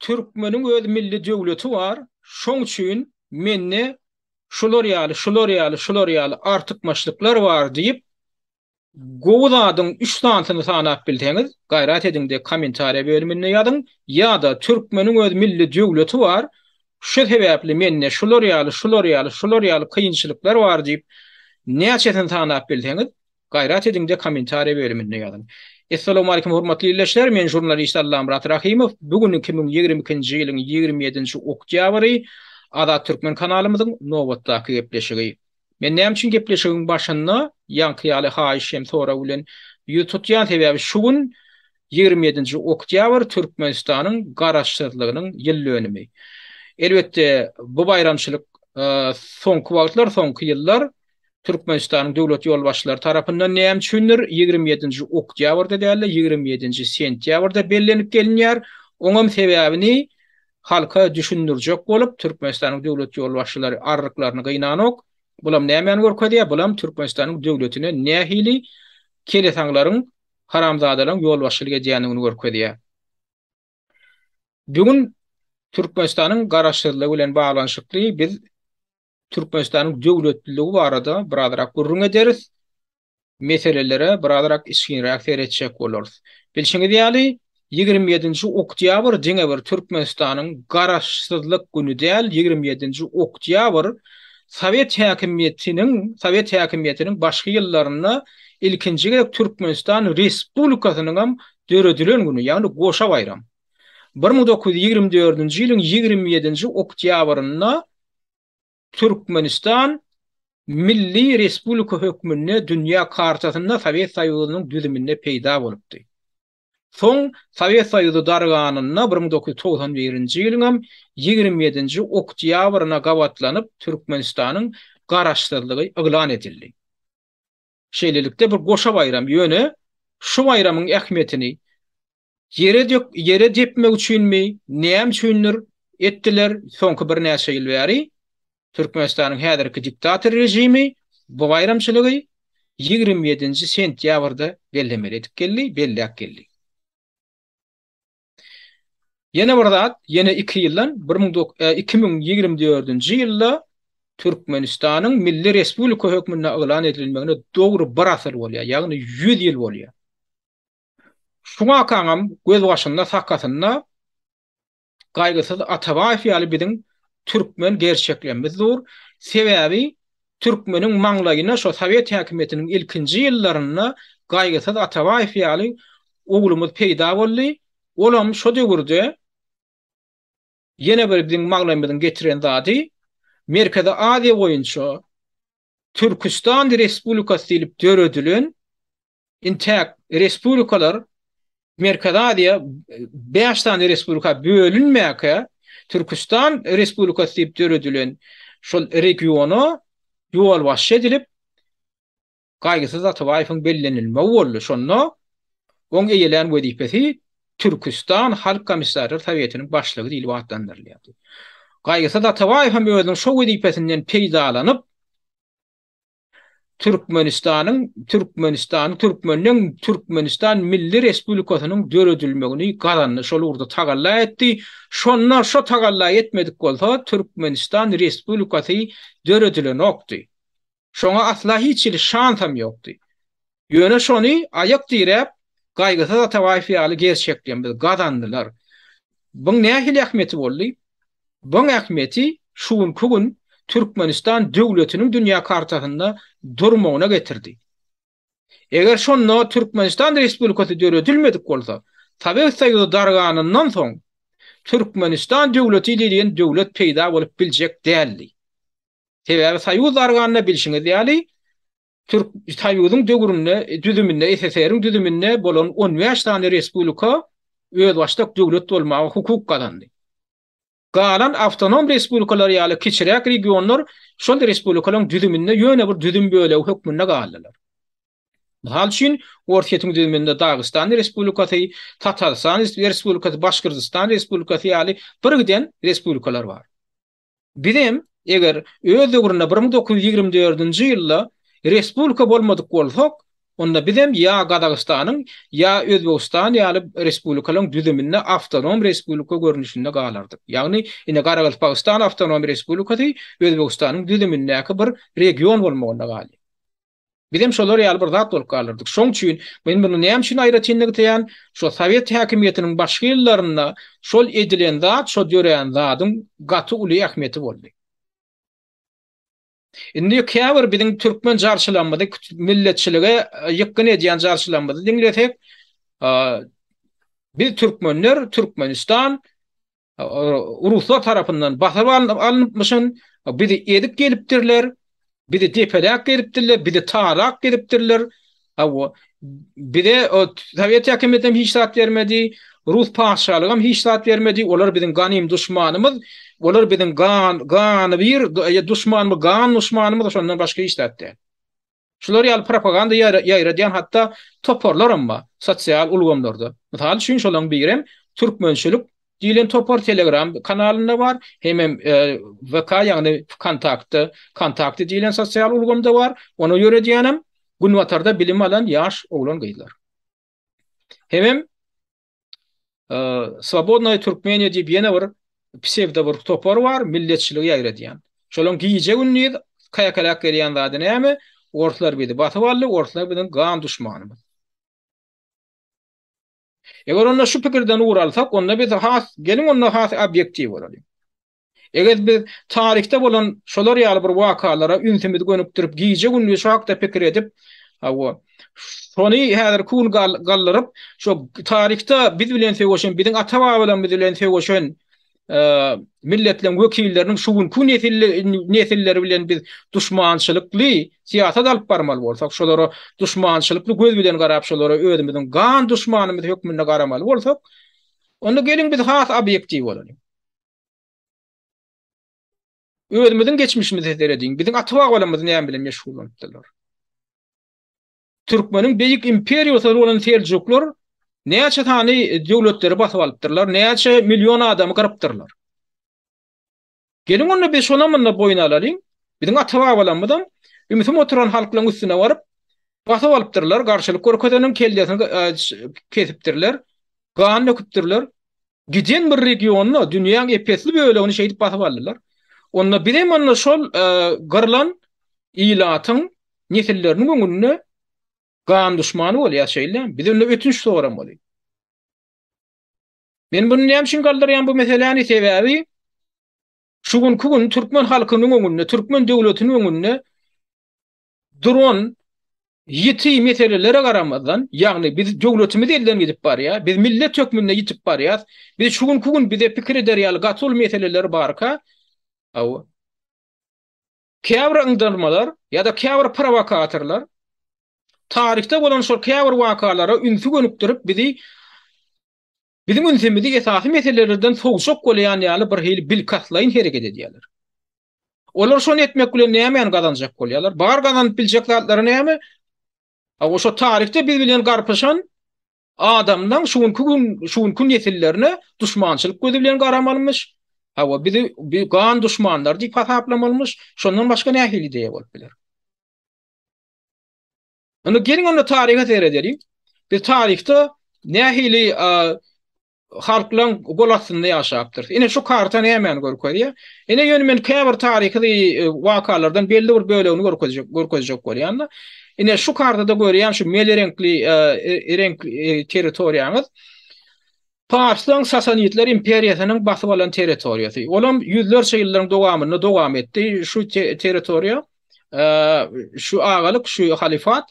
Türkmeniň öz milli döwleti bar, şoň üçin mende şular ýaly, şular ýaly, şular ýaly artykmaçlyklar bar diýip, gowy zadyň üç sanysyny sanap bilseňiz, gaýrat ediň-de kommentariýa bölüminde ýazyň, ýa-da türkmeniň öz milli döwleti bar, şu sebäpli mende şular ýaly, şular ýaly, şular ýaly kynçylyklar bar diýip, näçesini sanap bilseňiz, Gaýrat ediňde kommentariýa bölüminde ýazyň. Essalawmaleýkim hormatly ildeşler men žurnalist Allamyrat Rahymow bu gün 2022-nji ýylyň 27-nji oktýabry Azat Türkmen kanalymyzyň nobatdaky gepleşigi. Men näme üçin gepleşigiň başynda ýaňky ýaly haýyş hem sorag bilen ýüz tutýan sebäbi şu gün 27-nji oktýabr Türkmenistanyň Garaşsyzlygynyň ýyl dönümi. Elbetde bu baýramçylyk soňky wagtlar soňky ýyllar Türkmenistanyň döwlet ýolbaşçylary tarapyndan näme üçindir 27-nji oktýabrda däl-de, 27-nji sentýabrda bellenip gelinýär. Oňam sebäbini halka düşündirjek bolup, Türkmenistanyň döwlet ýolbaşçylary arryklaryny gynanok. Bulam nämäni görkezýär? Bulam Türkmenistanyň döwletine nähili kelesaňlaryň, haramzadalaryň ýolbaşçylyk edýändigini görkezýär. Bu gün Türkmenistanyň Garaşsyzlygy bilen baglanyşykly biz Türkmenistanyň döwletliligi barada birazrak gürrüň ederis, meselelere birazrak içginräk seretjek bolarys. Bilşiňiz ýaly, 27-nji oktýabr diňe bir Türkmenistanyň Garaşsyzlyk güni däl, 27-nji oktýabr sowet häkimiýetiniň sowet häkimiýetiniň başky ýyllarynda ilkinji gezek Türkmenistan Respublikasynyňam döredilen güni, ýagny goşa baýram. 1924-nji ýylyň 27-nji oktýabrynda Türkmenistan milli respublika hökmünde dünýä kartasynda Sowet Soýuzynyň düzüminde peýda bolupdy. Soň Sowet Soýuzy darganynda 1991-nji ýylyňam 27-nji oktýabryna gabatlanyp Türkmenistanyň Garaşsyzlygy yglan edildi. Şeýlelikde bir goşa baýram, ýöne şu baýramyň ähmiýetini Ýere dök, ýere depmek üçinmi, näme üçindir, etdiler, soňky birnäçe ýyl bäri Türkmenistanyň häzirki diktator režimi bu baýramçylygy 27-nji sentýabrda bellemeli edip geldi, belläp geldi. Ýene bir zat, ýene iki ýyldan, 2024-nji ýylda Türkmenistanyň milli respublika hökmünde yglan edilmegine dogry bir asyr bolýar, ýagny 100 ýyl bolýar. Şu wakaňam gözbaşynda sakasynda Gaýgysyz Atabaýew ýaly biziň türkmen gerçeklerimiz dur. Sebäbi türkmeniň maňlaýyna şo sowet häkimiýetiniň ilkinji ýyllarynda Gaýgysyz Atabaýew ýaly oglumyz peýda boldy. Olam şo döwürde ýene bir biziň maňlaýymyzyň getiren zady Merkezi Aziýa boýunça Türküstan Respublikasy diýlip döredilen Intäk respublikalar Merkezi Aziýa 5 sany respublika bölünmäkä Türküstan Respublikasy diýip döredilen şol regiona ýolbaşçy edilip Gaýgysyz Atabaýewiň bellenilmegi boldy. Şonda oň eýelän wezipesi Türküstan Halk Komissarlar Sowetiniň başlygy diýlip atlandyrylýardy. Gaýgysyz Atabaýew hem özüniň şo wezipesinden peýdalanyp Türkmenistanyň Türkmenistanyň Türkmeniň Türkmenistan Milli Respublikasynyň döredilmegini gazandy, şol ugurda tagalla etdi. Şonda şo tagalla etmedik bolsa Türkmenistan Respublikasy döredilenokdy. Şoňa asla hiç hili şansam ýokdy. Ýöne şony aýak diräp Gaýgysyz Atabaýew ýaly gerçeklerimiz gazandylar. Buň nähili ähmiýeti boldy? Buň ähmiýeti şu günki gün Türkmenistan döwletiniň dünýä kartasynda durmagyna getirdi. Eger şonda Türkmenistan Respublikasy döredilmedik bolsa, Sowet Soýuzy darganyndan soň Türkmenistan döwleti diýlen döwlet peýda bolup biljek däldi. Sebäbi Soýuz darganda bilşiňiz ýaly, Türk Soýuzyň döwründe düzüminde SSR-iň düzüminde bolan 15 sany respublika özbaşdak döwlet bolmaga hukuk gazandy. Galan awtonom respublikalar ýaly kiçiräk regionlar şol respublikalaryň düzüminde ýöne bir düzüm bölegi hökmünde galdylar. Mysal üçin, Orsýetiň düzüminde Dagystan Respublikasy, Tatarystan Respublikasy, Başgyrdystan Respublikasy ýaly birgiden respublikalar bar. Bizem, eger öz döwründe 1924-nji ýylda respublika bolmadyk bolsak, onda bizem ýa Gazagystanyň, ýa Özbegistan ýaly respublikalaryň düzüminde awtonom respublika görnüşinde galardyk. Ýagny, ine Garagalpagystan awtonom respublikasy Özbegistanyň düzümindäki bir region bolmagynda galýar. Bizem şolar ýaly bir zat bolup galardyk. Şoň üçin men muny näme üçin aýratyn nygtaýan, şo sowet häkimiýetiniň başky ýyllarynda şol edilen zat, şo dörän zadyň gaty uly ähmiýeti boldy. Indi käbir biziň türkmen jarçylarymyzy, milletçilige ýykgyn edýän jarçylarymyzy diňlesek, biz türkmenler, Türkmenistan ruslar tarapyndan basyp alnypmyşyn, bizi ezip gelipdirler, bizi depeläp gelipdirler, bizi talap gelipdirler. Hawa, bize sowet häkimiýetem hiç zat bermedi, rus patyşalygam hiç zat bermedi, olar biziň ganym duşmanymyz, olar biziň gan, gany bir duşmanymyz, gan duşmanymyz, şondan başga hiç zat däl. Şular ýaly propaganda ýaýradýan hatda toparlaram bar sosial ulgamlarda. Mysal üçin, şolaryň birem Türkmençilik diýlen topar Telegram kanalynda bar, hemem VK ýagny Wkontaktda, Kontakty diýlen sosial ulgamda bar. Ony ýöredýänem Günbatarda bilim alan ýaş oglan-gyzlar. Hemem Swobodnaýa Türkmeniýa diýip ýene bir psewdo bir topar bar, milletçiligi ýaýradýan. Şolaryň gije-gündiz käkeläp gelýän zady näme? Orslar bizi basyp aldy, orslar biziň gan duşmanymyz. Eger onda şu pikirden ugur alsak, onda biz has, geliň onda has obýektiw bolalyň. Eger biz taryhda bolan şolar ýaly bir wakalara ünsümizi gönükdirip, gije-gündiz şu hakda pikir edip, hawa, şony häzirki gün galdyryp, şo taryhda biz bilen söweşen, biziň ata-babalarymyz bilen söweşen milletleriň wekilleriniň şu günki nesilleri bilen biz duşmançylykly syýasat alyp barmaly bolsak, şolara duşmançylykly göz bilen garap, şolara özümiziň gan duşmanymyz hökmünde garamaly bolsak, onda geliň biz has obýektiw bolalyň. Özümiziň geçmişimize serediň, biziň ata-babalarymyz näme bilen meşgullanypdyrlar? Türkmeniň beýik imperiýasy bolan seljuklar näçe sany döwletleri basyp alypdyrlar, näçe million adamy gyrypdyrlar. Geliň onda biz şonam munda boýun alalyň. Biziň ata-babalarymyzam ümsüm oturan halklaryň üstüne baryp, basyp alypdyrlar, garşylyk görkezeniň kellesini kesipdirler, gan döküpdirler. Giden bir regionda dünýäň ep-esli bölegini şeýdip basyp aldylar. Onda bizem onda şol gyrlan ilatyň nesilleriniň öňünde gan duşmany bolýas şeýle. Biz onda ötünç soramaly. Men muny näme üçin galdyrýan bu meseläni sebäbi şu günki gün türkmen halkynyň öňünde, türkmen döwletiniň öňünde duran ýiti meselelere garamazdan, ýagny biz döwletimiz elden gidip barýar, biz millet hökmünde ýitip barýas, biz şu günki gün bize pikir eder ýaly gaty uly meseleler barka, hawa, käbir yňdarmalar ýa-da käbir prowokatorlar taryhda bolan şol käbir wakalara ünsi gönükdirip bizi biziň ünsümizi esasy meselelerden sowjak bolýan ýaly bir hili bilkastlaýyn hereket edýärler. Olar şony etmek bilen nämäni gazanjak bolýarlar? Bar gazanyp biljek zatlary näme? A şo taryhda biz bilen garpyşan adamlaň şu günki gün, şu günki nesillerine duşmançylyk gözi bilen garamalymyş. Hawa, bizi gan duşmanlar diýip hasaplamalymyş. Şondan başga nähili ideýa bolup biler? Indi geliň onda taryha seredeliň. Biz taryhda nähili halklaryň gol astynda ýaşapdyrys. Ine şu karta nämäni görkezýär? Ine ýöne men käbir taryhy wakalardan belli bir bölegini görkezjek görkezjek bolýan-da. Ine şu kartada görýän şu mele reňkli reňk territoriýaňyz Parslaryň Sasanidler imperiýasynyň basyp alan territoriýasy. Olam ýüzlerçe ýyllaryň dowamynda dowam etdi şu territoriýa. Şu agalyk, şu halifat,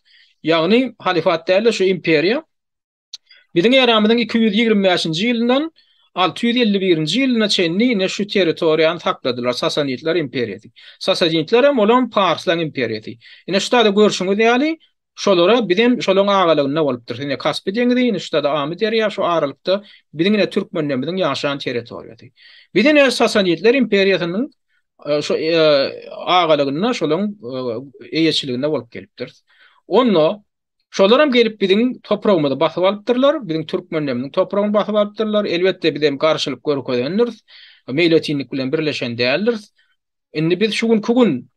ýagny halifat däl-de şu imperiýa Biziň eramyzyň 225-nji ýylyndan 651-nji ýylyna çenli ine şu territoriýany sakladylar, Sasanidler imperiýasy. Sasanidler hem olam parslaň imperiýasy. Ine şu taýda görşüňiz ýaly, şolara bizem şolaň agalygynda bolupdyrys. Ine Kaspi deňizi, ine şu taýda Amyderýa, şu aralykda biziň ine türkmenlerimiziň ýaşan territoriýasy. Biz ine Sasanidler imperiýasynyň şu agalygynda, şolaň eýeçiliginde bolup gelipdiris. Onda Şolaram gelip biziň topragymyzy basyp alypdyrlar, biziň türkmenlerimiziň topragyny basyp alypdyrlar. Elbetde bizem garşylyk görkezendiris, meýletinlik bilen birleşen däldiris. Indi biz şu günki gün.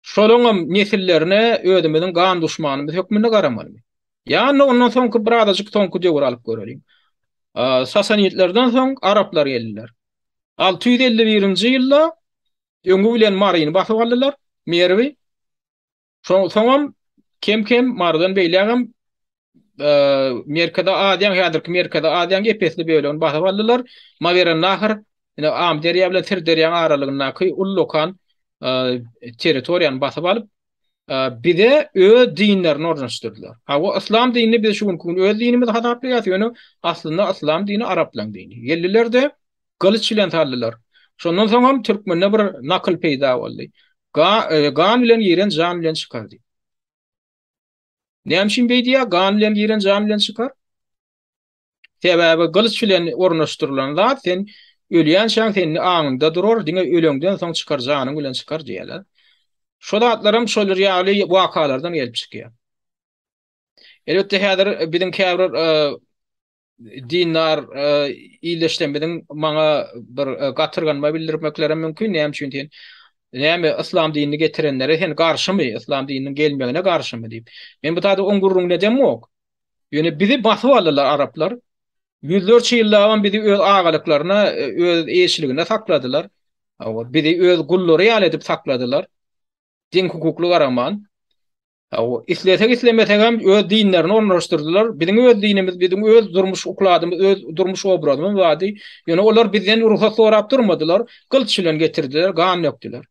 Şolaňam nesillerine özümiziň gan duşmanymyz hökmünde garamalymy? Ýa-da ondan soňky birazajyk soňky döwri alyp göreliň. Sasanidlerden soň araplar geldiler. 651-nji ýylda öňi bilen Maryny basyp aldylar, Merwi. Soňam kem-kem Marydan beýlägem Merkezi Aziýanyň, häzirki Merkezi Aziýanyň ep-esli bölegini basyp aldylar. Mawerannahr, ine Amyderýa bilen Syrderýanyň aralygyndaky ullakan territoriýany basyp alyp, bize öz dinlerini ornaşdyrdylar. Hawa, yslam dinini biz şu günki gün öz dinimiz hasaplaýarys, ýöne aslynda yslam dini araplaryň dini. Geldiler-de, gylyç bilen saldylar. Şondan soňam türkmende bir nakyl peýda boldy. Gan bilen giren jan bilen çykar diýip. Näme üçin beý diýýär? Gan bilen giren jan bilen çykar. Sebäbi gylyç bilen ornaşdyrylan zat sen ölýänçäň sende aňyňda durar, diňe öleňden soň çykar, janyň bilen çykar diýýärler. Şo zatlaram şolar ýaly wakalardan gelip çykýar. Elbetde häzir biziň käbir dindar ildeşlerimiziň maňa bir gatyrganma bildirmekleri mümkin. Näme üçin sen näme yslam dinini getirenlere sen garşymy, yslam dininiň gelmegine garşymy diýip. Men bu taýda oň gürrüňini edemok. Ýöne bizi basyp aldylar araplar. Ýüzlerçe ýyllabam bizi öz agalyklaryna, öz eýeçiliginde sakladylar. Bizi öz gullary ýaly edip sakladylar. Deň hukukly garaman. Islesek islemesegem öz dinlerini ornaşdyrdylar. Biziň öz dinimiz, biziň öz durmuş ukladymyz, öz durmuş obrazymyz bardy. Ýöne olar bizden rugsat sorap durmadylar. Gylyç bilen getirdiler, gan dökdüler.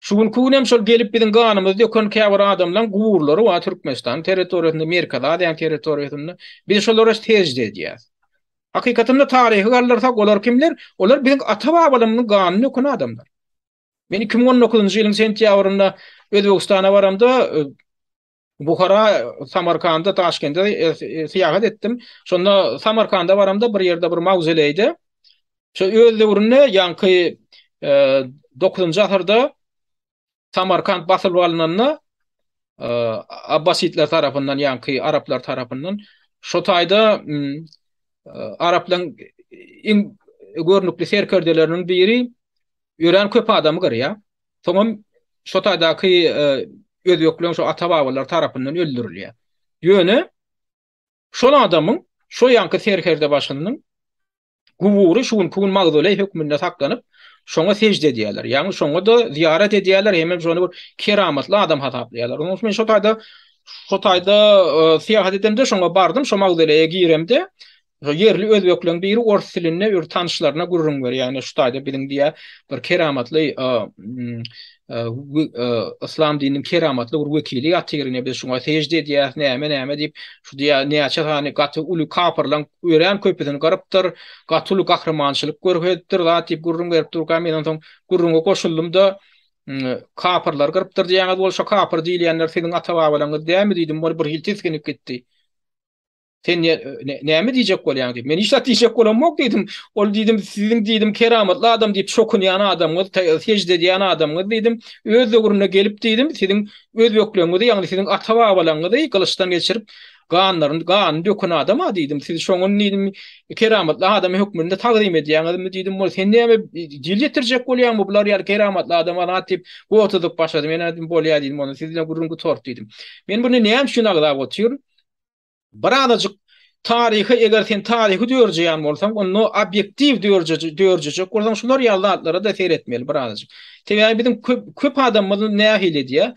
Şu günki gün hem şol gelip biziň ganymyzy döken käbir adamlaryň guburlary bar Türkmenistanyň territoriýasynda, Merkezi Aziýanyň territoriýasynda. Biz şolara sežde edýäris. Hakykatynda taryhy galdyrsak, olar kimler? Olar biziň ata-babalarymyzyň ganyny döken adamlar. Men 2019-njy ýylyň sentýabrynda Özbegistana baramda Buhara, Samarkanda, Daşkende syýahat etdim. Şonda Samarkanda baramda bir ýerde bir mawzoleýde şo öz döwründe ýaňky 9-njy asyrda Samarkant basylyp alynanda Abbasitler tarapyndan, ýaňky araplar tarapyndan şo taýda araplaryň iň görnükli serkerdeleriniň biri örän köp adamy gyrýar. Soňam şo taýdaky özbekleň şo ata-babalary tarapyndan öldürilýär. Ýöne şol adamyň, şo ýaňky serkerdebaşynyň gubury şu günki gün mawzoleý hökmünde saklanyp, şoňa sežde edýärler. Ýagny şoňa-da zyýarat edýärler, hemem şony bir keramatly adam hasaplaýarlar. Onuň üçin men şo taýda şo taýda syýahat edemde şoňa bardym, şo mawzoleýe giremde, Şo ýerli özbekleň biri ors dilinde bir tanyşlaryna gürrüň berýär, ýagny şu taýda biziň diýýär bir keramatly yslam dininiň keramatly bir wekili ýatyr, ine biz şuňa sežde edýäris, näme näme diýip, şu diýýär näçe sany gaty uly kapyrlaň örän köpüsini gyrypdyr, gaty uly gahrymançylyk görkezipdir zat diýip gürrüň berip durka men onsoň gürrüňe goşuldym-da, kapyrlary gyrypdyr diýýäňiz bolsa kapyr diýilýänler siziň ata-babalaryňyz dälmi diýdim, ol bir hili tisginip gitdi. Sen näme diýjek bolýaň diýip. Men hiç zat diýjek bolamok diýdim. Ol diýdim, siziň diýdim keramatly adam diýip çokunýan adamyňyz, sežde edýän adamyňyz diýdim. Öz döwründe gelip diýdim, siziň özbekleriňizi, ýagny siziň ata-babalaryňyzy gylyçdan geçirip, ganlaryny, ganyny döken adam-a diýdim. Siz şoňa diýdim, keramatly adam hökmünde tagzym edýäňizmi diýdim. Ol sen näme dil ýetirjek bolýaňmy bular ýaly keramatly adama zat diýip, gortuzyp başlady. Men aýtdym, bolýa diýdim, onda siz bilen gürrüň gutardy diýdim. Men muny näme üçin agzap otyryn? Birazajyk taryhy eger sen taryhy dörjeýän bolsaň, onda obýektiw dörjejek bolsaň, şular ýaly zatlara-da seretmeli birazajyk. Sebäbi biziň köp köp adamymyz nähili edýär?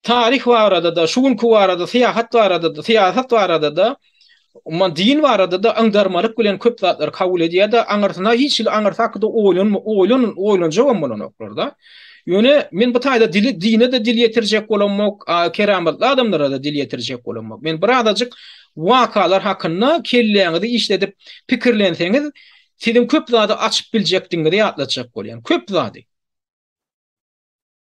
Taryh barada-da, şu günki barada, syýahat barada-da, syýasat barada-da, umuman din barada-da yňdarmalyk bilen köp zatlary kabul edýär-de, aňyrsyna hiç hili aňyrsy hakda oýlanma, oýlan, oýlanjagam bolanoklar-da. Ýöne men bu taýda dili dine-de dil ýetirjek bolamok, keramatly adamlara-da dil ýetirjek bolamok. Men birazajyk wakalar hakynda kelläňizi işledip pikirlenseňiz, siziň köp zady açyp biljekdigiňizi ýatlatjak bolýan. Köp zady.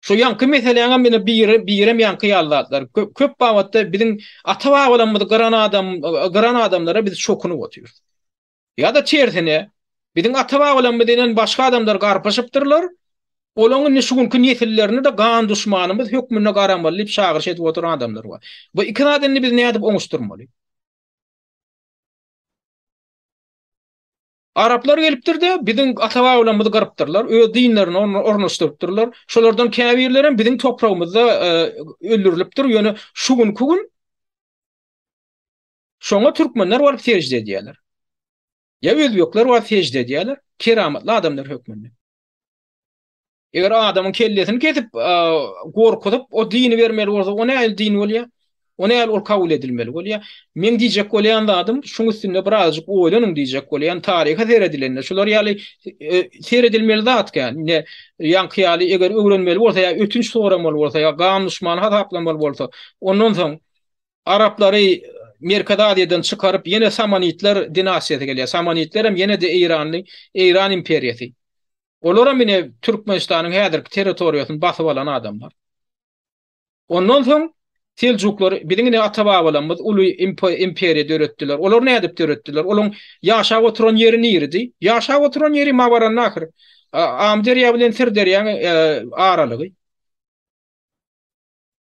Şu ýaňky meseläňem ine biri, birem ýaňky ýaly zatlar. Köp babatda biziň ata-babalarymyzy gyran adam, gyran adamlara biz çokunyp otyrys. Ýa-da tersine, biziň ata-babalarymyz bilen başga adamlar garpyşypdyrlar, olaň indi şu günki nesillerini-de gan duşmanymyz hökmünde garamaly diýip çagyryş edip oturan adamlar bar. Bu iki zady indi biz nädip oňuşdyrmaly? Araplar gelipdir-de, biziň ata-babalarymyzy gyrypdyrlar, öz dinlerini ornaşdyrypdyrlar. Şolardan käbirlerem biziň topragymyzda öldürilipdir. Ýöne şu günki gün şoňa türkmenler baryp sežde edýärler. Ýa özbekler baryp sežde edýärler, keramatly adamlar hökmünde. Eger adamyň kellesini kesip, gorkuzyp, o dini bermeli bolsa, o nähili din bolýar? O nähili ol kabul edilmeli bolýar? Meň diýjek bolýan zadym, şuň üstünde birazajyk oýlanyň diýjek bolýan, taryha seredilende, şular ýaly seredilmeli zat kän. Ine, ýaňky ýaly eger öwrenmeli bolsa ýa ötünç soramaly bolsa ýa gan duşmany hasaplamaly bolsa, ondan soň araplary Merkezi Aziýadan çykaryp, ýene Samanitler dinastiýasy gelýär. Samanitler hem ýene-de eýranly, Eýran imperiýasy. Olaram ine Türkmenistanyň häzirki territoriýasyny basyp alan adamlar. Ondan soň Seljuklar biziň ine ata-babalarymyz uly imperiýa döretdiler. Olar nädip döretdiler? Olaň ýaşap oturan ýeri niredi? Ýaşap oturan ýeri Mawarannahr, Amyderýa bilen Syrderýaň aralygy.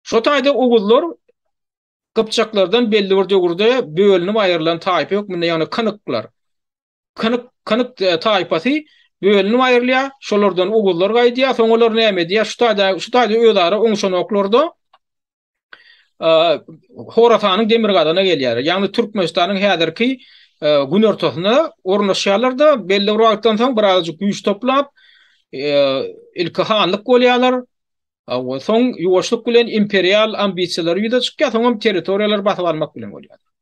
Şo taýda oguzlar gypjaklardan belli bir döwürde bölünip aýrylan taýpa hökmünde, ýagny kynyklar. Kynyk, kynyk taýpasy bölünip aýrylýar, şolardan oguzlar gaýdýar, soň olar näme edýär, şu taýda, şu taýda özara oňşanoklarda Horasanyň demirgazygyna gelýärler. Ýagny Türkmenistanyň häzirki günortasyna ornaşýarlar-da, belli bir wagtdan soň birazajyk güýç toplap, ilki hanlyk bolýarlar, soň ýuwaşlyk bilen imperial ambisiýalary ýüze çykýar, soňam territoriýalary basyp almak bilen bolýarlar.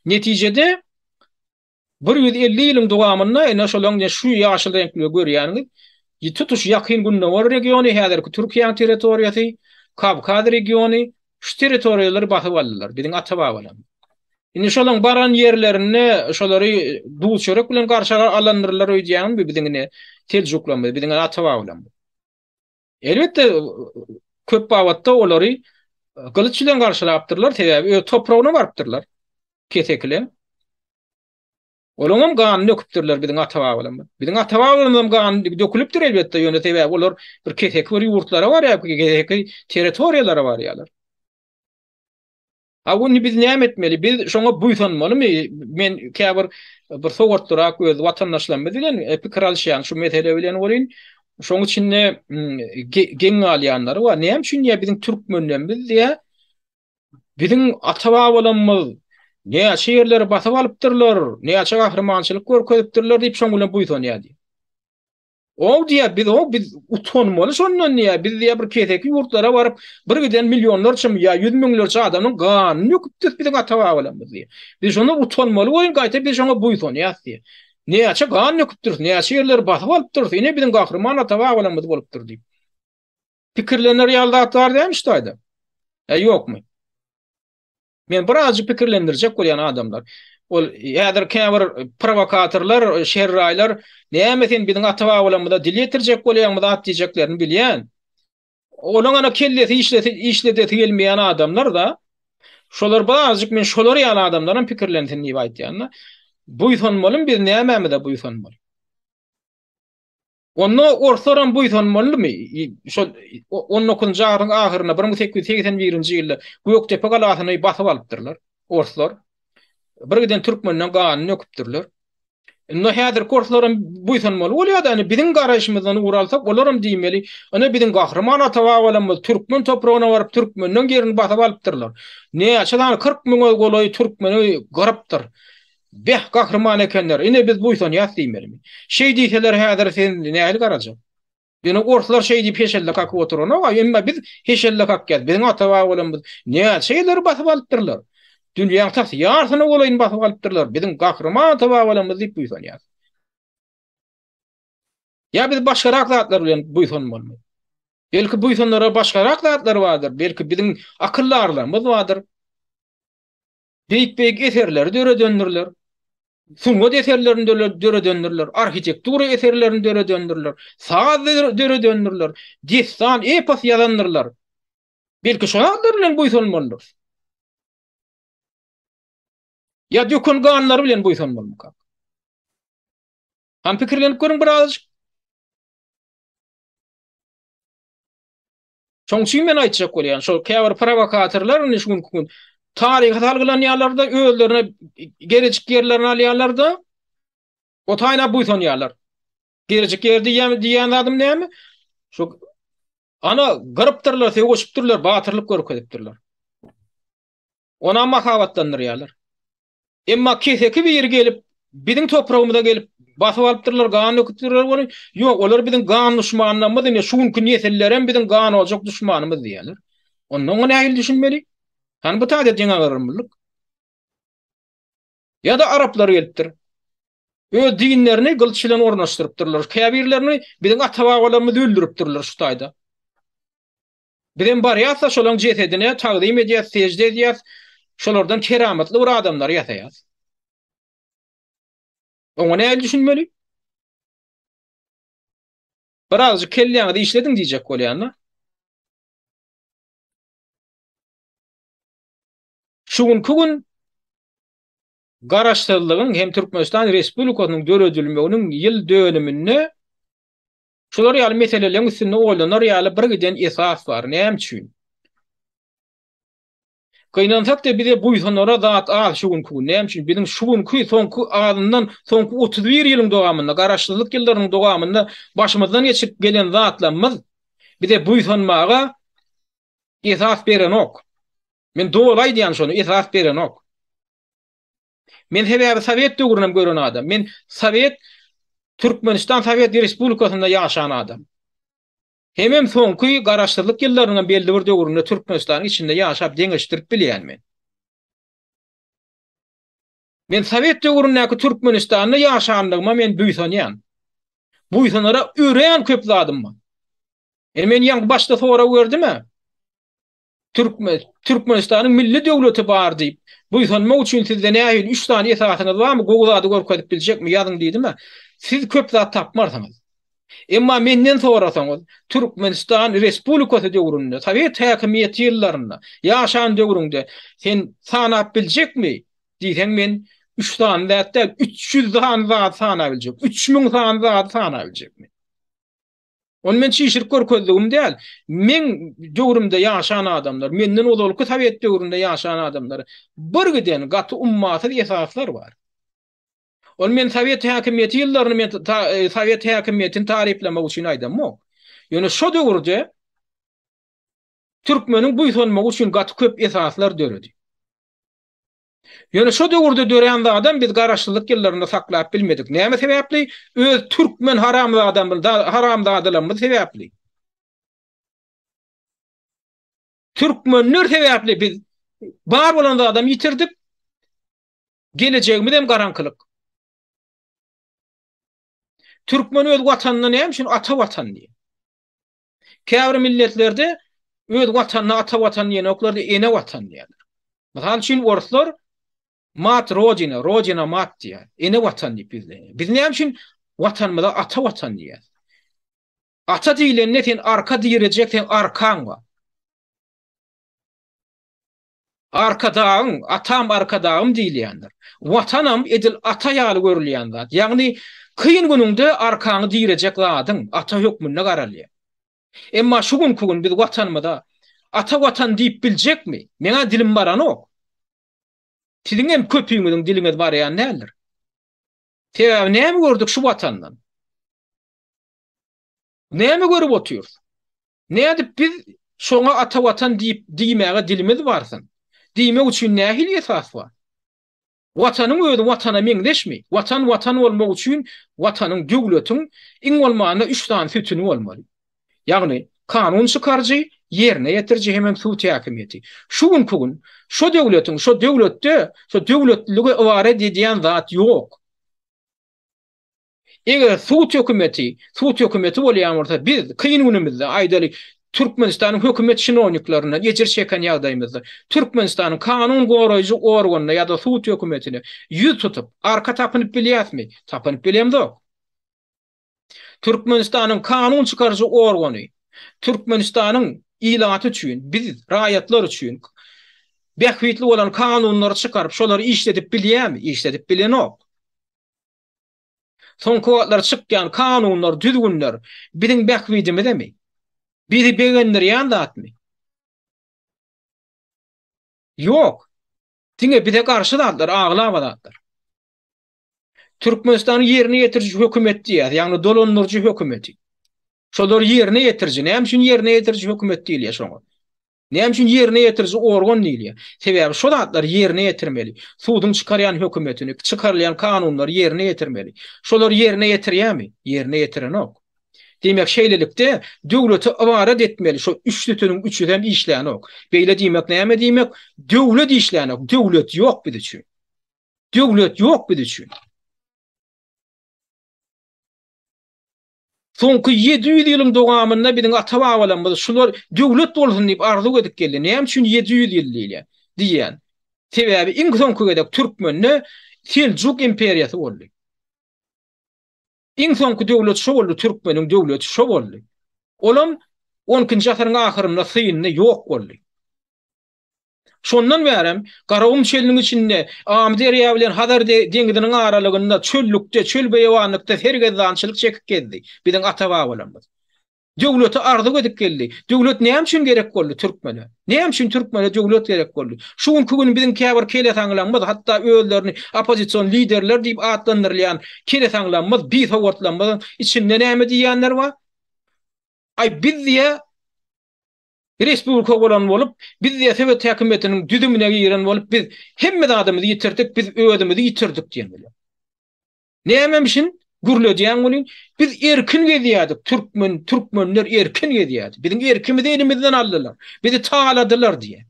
Netijede 150 ýylyň dowamynda ine şolaň ine şu ýaşyl reňkli görýäniňiz tutuş Ýakyn Gündogar regiony, häzirki Türkiýäň territoriýasy, Kawkaz regiony, şu territoriýalary basyp aldylar biziň ata-babalarymyz. Indi şolaň baran ýerlerinde şolary duz-çörek bilen garşy alandyrlar öýdýäňizmi biziň ine seljuklarymyz, biziň ata-babalarymyz. Elbetde köp babatda olary gylyç bilen garşylapdyrlar, sebäbi öz topragyna barypdyrlar kesekileň. Olaňam ganyny döküpdirler biziň ata-babalarymyz. Biziň ata-babalarymyzam gany dökülipdir elbetde, ýöne sebäbi olar bir keseki bir ýurtlara barýar, keseki territoriýalara barýarlar. A indi biz näme etmeli? Biz şoňa buýsanmalymy? Men käbir bir sowatlyrak öz watandaşlarymyz bilen e, pikir alyşýan şu mesele bilen welin, şoň içinde geň galýanlary bar. Näme üçin diýýär biziň türkmenlerimiz diýýär, Biziň ata-babalarymyz näçe ýerleri basyp alypdyrlar, näçe gahrymançylyk görkezipdirler diýip şoň bilen buýsanýar diýip. Ow diýýär, biz ow biz utanmaly şondan diýýär. Biz diýýär bir keseki ýurtlara baryp bir giden millionlarça ýa ýüz müňlerçe adamyň ganyny döküpdir biziň ata-babalarymyz diýýär. Biz şondan utanmaly welin gaýta biz şoňa buýsanýas diýýär. Näçe gan döküpdiris, näçe ýerleri basyp alypdyrys, ine biziň gahryman ata-babalarymyz bolupdyr diýip. Pikirlener ýaly zat bar dälmi şu taýda? Ýa ýokmy? Men birazjyk pikirlendirjek bolýan adamlar. Ol häzir käbir prowokatorlar, şerraýlar näme sen biziň ata-babalarymyza dil ýetirjek bolýaňmy zat diýjeklerini bilýän. Olaň ana kellesi işlesi işledesi gelmeýän adamlar-da. Şolar birazjyk men şolar ýaly adamlaram pikirlensin diýip aýtýan-da. Buýsanmalymy biz nämämize buýsanmaly? Onda orslaram buýsanmalymy? Şol on dokuzynjy asyryň ahyrynda, 1881-nji ýylda Gökdepe galasyny basyp alypdyrlar orslar. Bir giden türkmenden ganyny döküpdirler. Indi häzirki orslaram buýsanmaly bolýar-da, indi biziň garaýşymyzdan ugur alsak, olaram diýmeli, ine biziň gahryman ata-babalarymyz türkmen topragyna baryp, türkmenden ýerini basyp alypdyrlar. Näçe sany 40 müňe golaý türkmeni gyrypdyr. Beh, gahryman ekenler, ine biz buýsanýas diýmelimi? Şeý diýseler häzir sen nähili garajak? Ýöne orslar şeý diýip heşelle kakyp oturanok, emma biz heşelle kakýas. Biziň ata-babalarymyz näçe ýerleri basyp alypdyrlar. Dünýäň tas ýarsyna golaýyny basyp alypdyrlar. Biziň gahryman ata-babalarymyz diýip buýsanýas. Ýa biz başgarak zatlar bilen buýsanmalymy? Belki buýsanlara başgarak zatlar bardyr. Belki biziň akyldarlarymyz bardyr. Beýik-beýik eserleri döredendirler. Sungat eserlerini döredendirler, arhitektura eserlerini döredendirler, saz döredendirler, dessan, epos ýazandyrlar. Belki şo zatlar bilen buýsanmalydyrys. Ýa döken ganlary bilen buýsanmalymykak? Hany pikirlenip görüň birazajyk. Şoň üçin men aýtjak bolýan, şol käbir prowokatorlar indi şu günki gün taryha salgylanýarlar-da, özlerine gerejik ýerlerini alýarlar-da. O taýyna buýsanýarlar. Gelejek ýer diýýän diýýän zadym näme? Şu ana gyrypdyrlar, söweşipdirler, batyrlyk görkezipdirler. Onam mahabatlandyrýarlar. Emma keseki biri gelip, biziň topragymyza gelip basyp alypdyrlar, gan döküpdirler welin, ýok, olar biziň gan duşmanlarymyz, ine şu günki nesillerem biziň gan ojak duşmanymyz diýýärler. Onda oňa nähili düşünmeli? Hany bu taýda deňagramlylyk? Ýa-da araplar gelipdir. Öz dinlerini gylyç bilen ornaşdyrypdyrlar. Käbirlerini biziň ata-babalarymyz öldüripdirler şu taýda. Bizem barýas-da şolaň jesedine tagzym edýäs, sežde edýäs, şolardan keramatly bir adamlary ýasaýas. Oňa nähili düşünmeli? Birazjyk kelläňizi işlediň diýjek bolýan-da. Şu günki gün Garaşsyzlygyň hem Türkmenistan Respublikasynyň döredilmeginiň ýyl dönüminde şular ýaly meseleleriň üstünde oýlanar ýaly bir giden esas bar. Näme üçin? Gynansak-da bize buýsanara zat az şu günki gün. Näme üçin? Biziň şu günki soňky azyndan soňky 31 ýylyň dowamynda, garaşsyzlyk ýyllarynyň dowamynda başymyzdan geçip gelen zatlarymyz bize buýsanmaga esas berenok. Men doly aýdýan şony, esas berenok. Men sebäbi sowet döwrünem gören adam. Men sowet Türkmenistan Sowet Respublikasynda ýaşan adam. Hemem soňky garaşsyzlyk ýyllarynyň belli bir döwründe Türkmenistanyň içinde ýaşap deňeşdirip bilýän men. Men sowet döwründäki Türkmenistanda ýaşanlygyma men buýsanýan. Buýsanara örän köp zadym bar. Indi men ýaňky başda sorag berdim-ä. Türkmen Türkmenistanyň milli döwleti bar diýip, buýsanmak üçin sizde nähili üç sany esasyňyz barmy, gowy zady görkezip biljekmi, ýazyň diýdim-ä. Siz köp zat tapmarsyňyz. Emma menden sorasaňyz, Türkmenistan Respublikasy döwründe, sowet häkimiýeti ýyllarynda, ýaşan döwrüňde sen sanap biljekmi diýseň men üç sany zat däl, 300 sany zady sanabiljek, 3000 sany zady sanabiljek men. Ony men çişirip görkezdigim däl. Meň döwrümde ýaşan adamlar, menden ozalky sowet döwründe ýaşan adamlar bir giden gaty ummasyz esaslar bar. Ony men sowet häkimiýeti ýyllaryny men sowet häkimiýetini taryplamak üçin aýdamok. Ýöne şo döwürde türkmeniň buýsanmagy üçin gaty köp esaslar döredi. Ýöne şo döwürde dörän zadam biz garaşsyzlyk ýyllarynda saklap bilmedik. Näme sebäpli? Öz türkmen haramzadamyz, haramzadalarymyz sebäpli. Türkmenler sebäpli biz bar bolan zadam ýitirdik. Gelejegimiz hem garaňkylyk. Türkmen öz watanyna näme üçin ata watan diýýär? Käbir milletlerde öz watanyna ata watan diýenoklar-da, ene watan diýýärler. Mysal üçin, orslar mat rodina, rodina mat diýýär. Ene watan diýip ýüzlenýär. Biz näme üçin watanymyza ata watan diýýäris? Ata diýlende sen arka direjek, seň arkaň bar. Arkadagyň, atam Arkadagym diýilýändir. Watanam edil ata ýaly görülýän zat. Ýagny kyn günüňde arkaňy direjek zadyň ata hökmünde garalýar. Emma şu günki gün biz Watanymyza ata Watan diýip biljekmi? Meň-ä dilim baranok. Siziň hem köpüňiziň diliňiz barýan däldir. Sebäbi näme gördük şu Watandan? Näme görüp otyrys? Nädip biz şoňa ata Watan diýip diýmäge dilimiz barsyn? Diýmek üçin nähili esas bar? Watanyň özi Watana meňzeşmi? Watan Watan bolmak üçin Watanyň, döwletiň iň bolmanda üç sany sütüni bolmaly. Ýagny, kanun çykaryjy, ýerine ýetiriji hemem sud häkimiýeti. Şu günki gün şo döwletiň, şo döwletde şo döwletlilige ybarat edýän zat ýok. Eger sud hökümeti, sud hökümeti bolýan bolsa, biz kyn günümizde, aýdaly, Türkmenistanyň hökümet çinowniklerinden ejir çeken ýagdaýymyzda, Türkmenistanyň kanun goraýjy organyna ýa-da sud hökümetine ýüz tutup, arka tapynyp bilýäsmi? Tapynyp bilemzok. Türkmenistanyň kanun çykaryjy organy Türkmenistanyň ilaty üçin, biz, raýatlar üçin bähbitli bolan kanunlary çykaryp, şolary işledip bilýärmi? Işledip bilenok. Soňky wagtlar çykýan kanunlar, düzgünler biziň bähbidimizemi? Bizi begendirýän zatmy? Ýok. Diňe bize garşy zatlar, aglaba zatlar. Türkmenistanyň ýerine ýetiriji hökümet diýýäs, ýagny dolandyryjy hökümeti. Şolar ýerine ýetiriji. Näme üçin ýerine ýetiriji hökümet diýilýär şoňa? Näme üçin ýerine ýetiriji organ diýilýär? Sebäbi şo zatlary ýerine ýetirmeli. Suduň çykarýan hökümetini, çykarylýan kanunlary ýerine ýetirmeli. Şolary ýerine ýetirýärmi? Ýerine ýetirenok. Diýmek, şeýlelikde, döwleti ybarat etmeli şo üç sütüniň üçüsem işlänok. Beýle diýmek näme diýmek? Döwlet işlänok, döwlet ýok biz üçin. Döwlet ýok biz üçin. Soňky 700 ýylyň dowamynda biziň ata-babalarymyz şular döwlet bolsun diýip arzuw edip geldi. Näme üçin 700 ýyl diýilýär? Diýýän. Sebäbi iň soňky gezek türkmende Seljuk imperiýasy boldy. Iň soňky döwlet şo boldy, türkmeniň döwleti şo boldy. Olam on ikinji asyryň ahyrynda syndy, ýok boldy. Şondan bärem Garagum çölüniň içinde, Amyderýa bilen Hazar deňziniň aralygynda, çöllükde, çöl-beýewanlykda sergezdançylyk çekip gezdi biziň ata-babalarymyz. Döwleti arzuw edip geldi. Döwlet näme üçin gerek boldy türkmene? Näme üçin türkmene döwlet gerek boldy? Şu günki gün biziň käbir kelesaňlamyz, hatda özlerini oppozision liderler diýip atlandyrylýan kelesaňlamyz, bisowatlamyzyň içinde näme diýýänler bar? Aý biz diýýär, Respublika bolan bolup, biz diýýär sowet häkimiýetiniň düzümine giren bolup, biz hemme zadymyzy ýitirdik, biz özümizi ýitirdik diýen bolýar. Nämemişin gürledýäň welin, biz erkin gezýärdik, türkmen, türkmenler erkin gezýärdi. Biziň erkimizi elimizden aldylar. Bizi taladylar diýýär.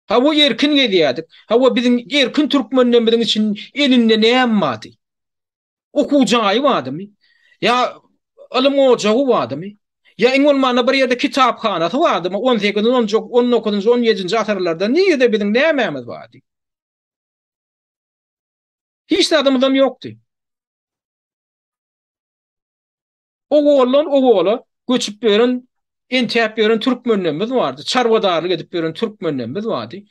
Hawa erkin gezýärdik. Hawa biziň erkin türkmenlerimiziň için elinde näme bardy? Okuw jaýy bardymy? Ýa ylym ojagy bardymy? Ýa iň bolmanda bir ýerde kitaphanasy bardymy? 18-nji, 19-njy, 17-nji asyrlarda nirede biziň nämämiz bardy? Hiç zadymyzam ýokdy. Ogoldan ogola göçüp ýören, entäp ýören türkmenlerimiz bardy. Çarwadarlyk edip ýören türkmenlerimiz bardy.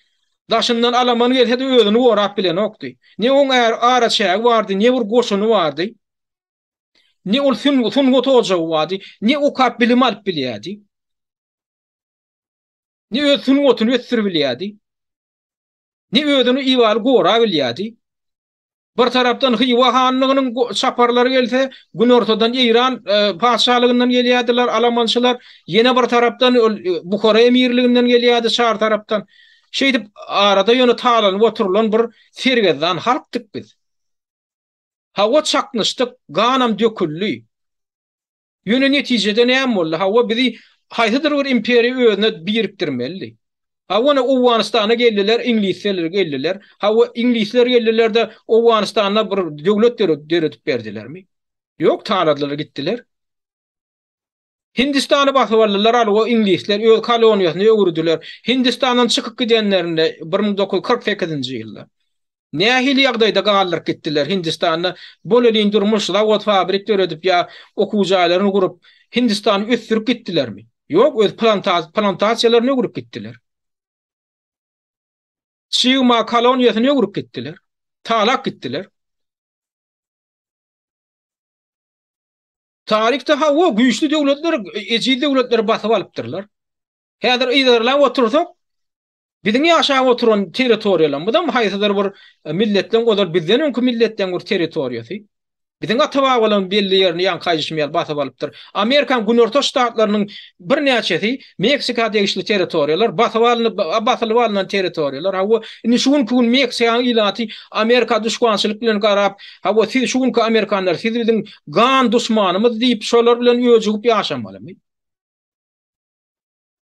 Daşyndan alaman gelse-de özüni gorap bilenokdy. Ne oň araçägi bardy, ne bir goşuny bardy. Ne ol sungat ojagy bardy, ne okap bilim alyp bilýärdi. Ne öz sungatyny ösdüribilýärdi. Ne özüni ibaly gorabilýärdi. Bir tarapdan Hywa hanlygynyň çaparlary gelse, günortadan Eýran patyşalygyndan gelýärdiler alamançylar, ýene bir tarapdan ol Buhara emirliginden gelýärdi çar tarapdan. Şeýdip arada ýöne talanyp oturylan bir sergezdan halkdyk biz. Hawa çaknyşdyk, ganam döküldi. Ýöne netijede näme boldy? Hawa, bizi haýsydyr bir imperiýa özüne birikdirmelidi. Hawa, ine, Owganystana geldiler, iňlisler geldiler. Hawa, iňlisler geldiler-de, Owganystanda bir döwlet döredip berdilermi? Ýok, taladylar gitdiler. Hindistany basyp aldylar, hawa, iňlisler öz koloniýasyna öwürdiler. Hindistandan çykyp gidenlerinde 1948-nji ýylda. Nähili ýagdaýda galdyryp gitdiler Hindistanda bolelin durmuş, zawod fabrik döredip ýa okuw jaýlaryny gurup Hindistany ösdürip gitdilermi? Ýok öz plantasiýalaryny öwrüp gitdiler. Çig mal koloniýasyny öwrüp gitdiler. Talap gitdiler. Taryhda hawa güýçli döwletler ejiz döwletleri basyp alypdyrlar. Häzir yzarlap otursak Biziň ýaşap oturan territoriýalarymyzam haýsydyr bir milletleň ozal bizden öňki milletleň bir territoriýasy. Biziň ata-babalarymyz belli ýerini ýaňky aýdyşym ýaly basyp alypdyr. Amerikanyň günorta ştatlarynyň birnäçesi Meksika degişli territoriýalar, basyp alnyp, basylyp alnan territoriýalar. Hawa, indi şu günki gün Meksikanyň ilaty Amerika duşmançylyk bilen garap, hawa siz şu günki amerikanlar siz biziň gan duşmanymyz diýip şolar bilen öjügip ýaşamalymy?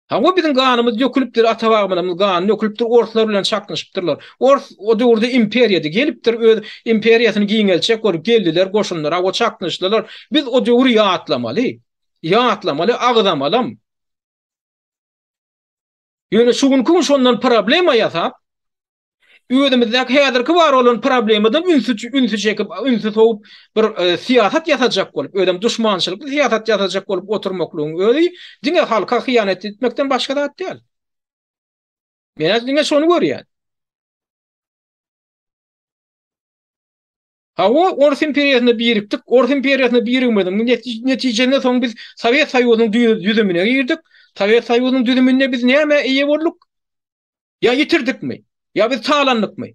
Hawa biziň ganymyz dökülipdir, ata-babalarymyz gany dökülipdir, orslar bilen çaknyşypdyrlar. Ors o döwürde imperiýady, gelipdir öz imperiýasyny giňeltjek bolup geldiler goşunlar, hawa çaknyşdylar. Biz o döwri ýatlamaly. Ýatlamaly, agzamalam. Ýöne şu günki gün şondan problema ýasap, Özümizdäki häzirki bar bolan problemadan ünsi ünsi çekip, ünsi sowup bir syýasat ýasajak bolup, özem duşmançylykly syýasat ýasajak bolup oturmaklygyň özi diňe halka hyýanat etmekden başga zat däl. Men diňe şony görýän. Hawa, Ors imperiýasyna birikdik. Ors imperiýasyna birigmeziň netijesinde soň biz Sowet Soýuzynyň düzümine girdik. Sowet Soýuzynyň düzüminde biz nämä eýe bolduk? Ýa ýitirdikmi? Ýa biz talandykmy?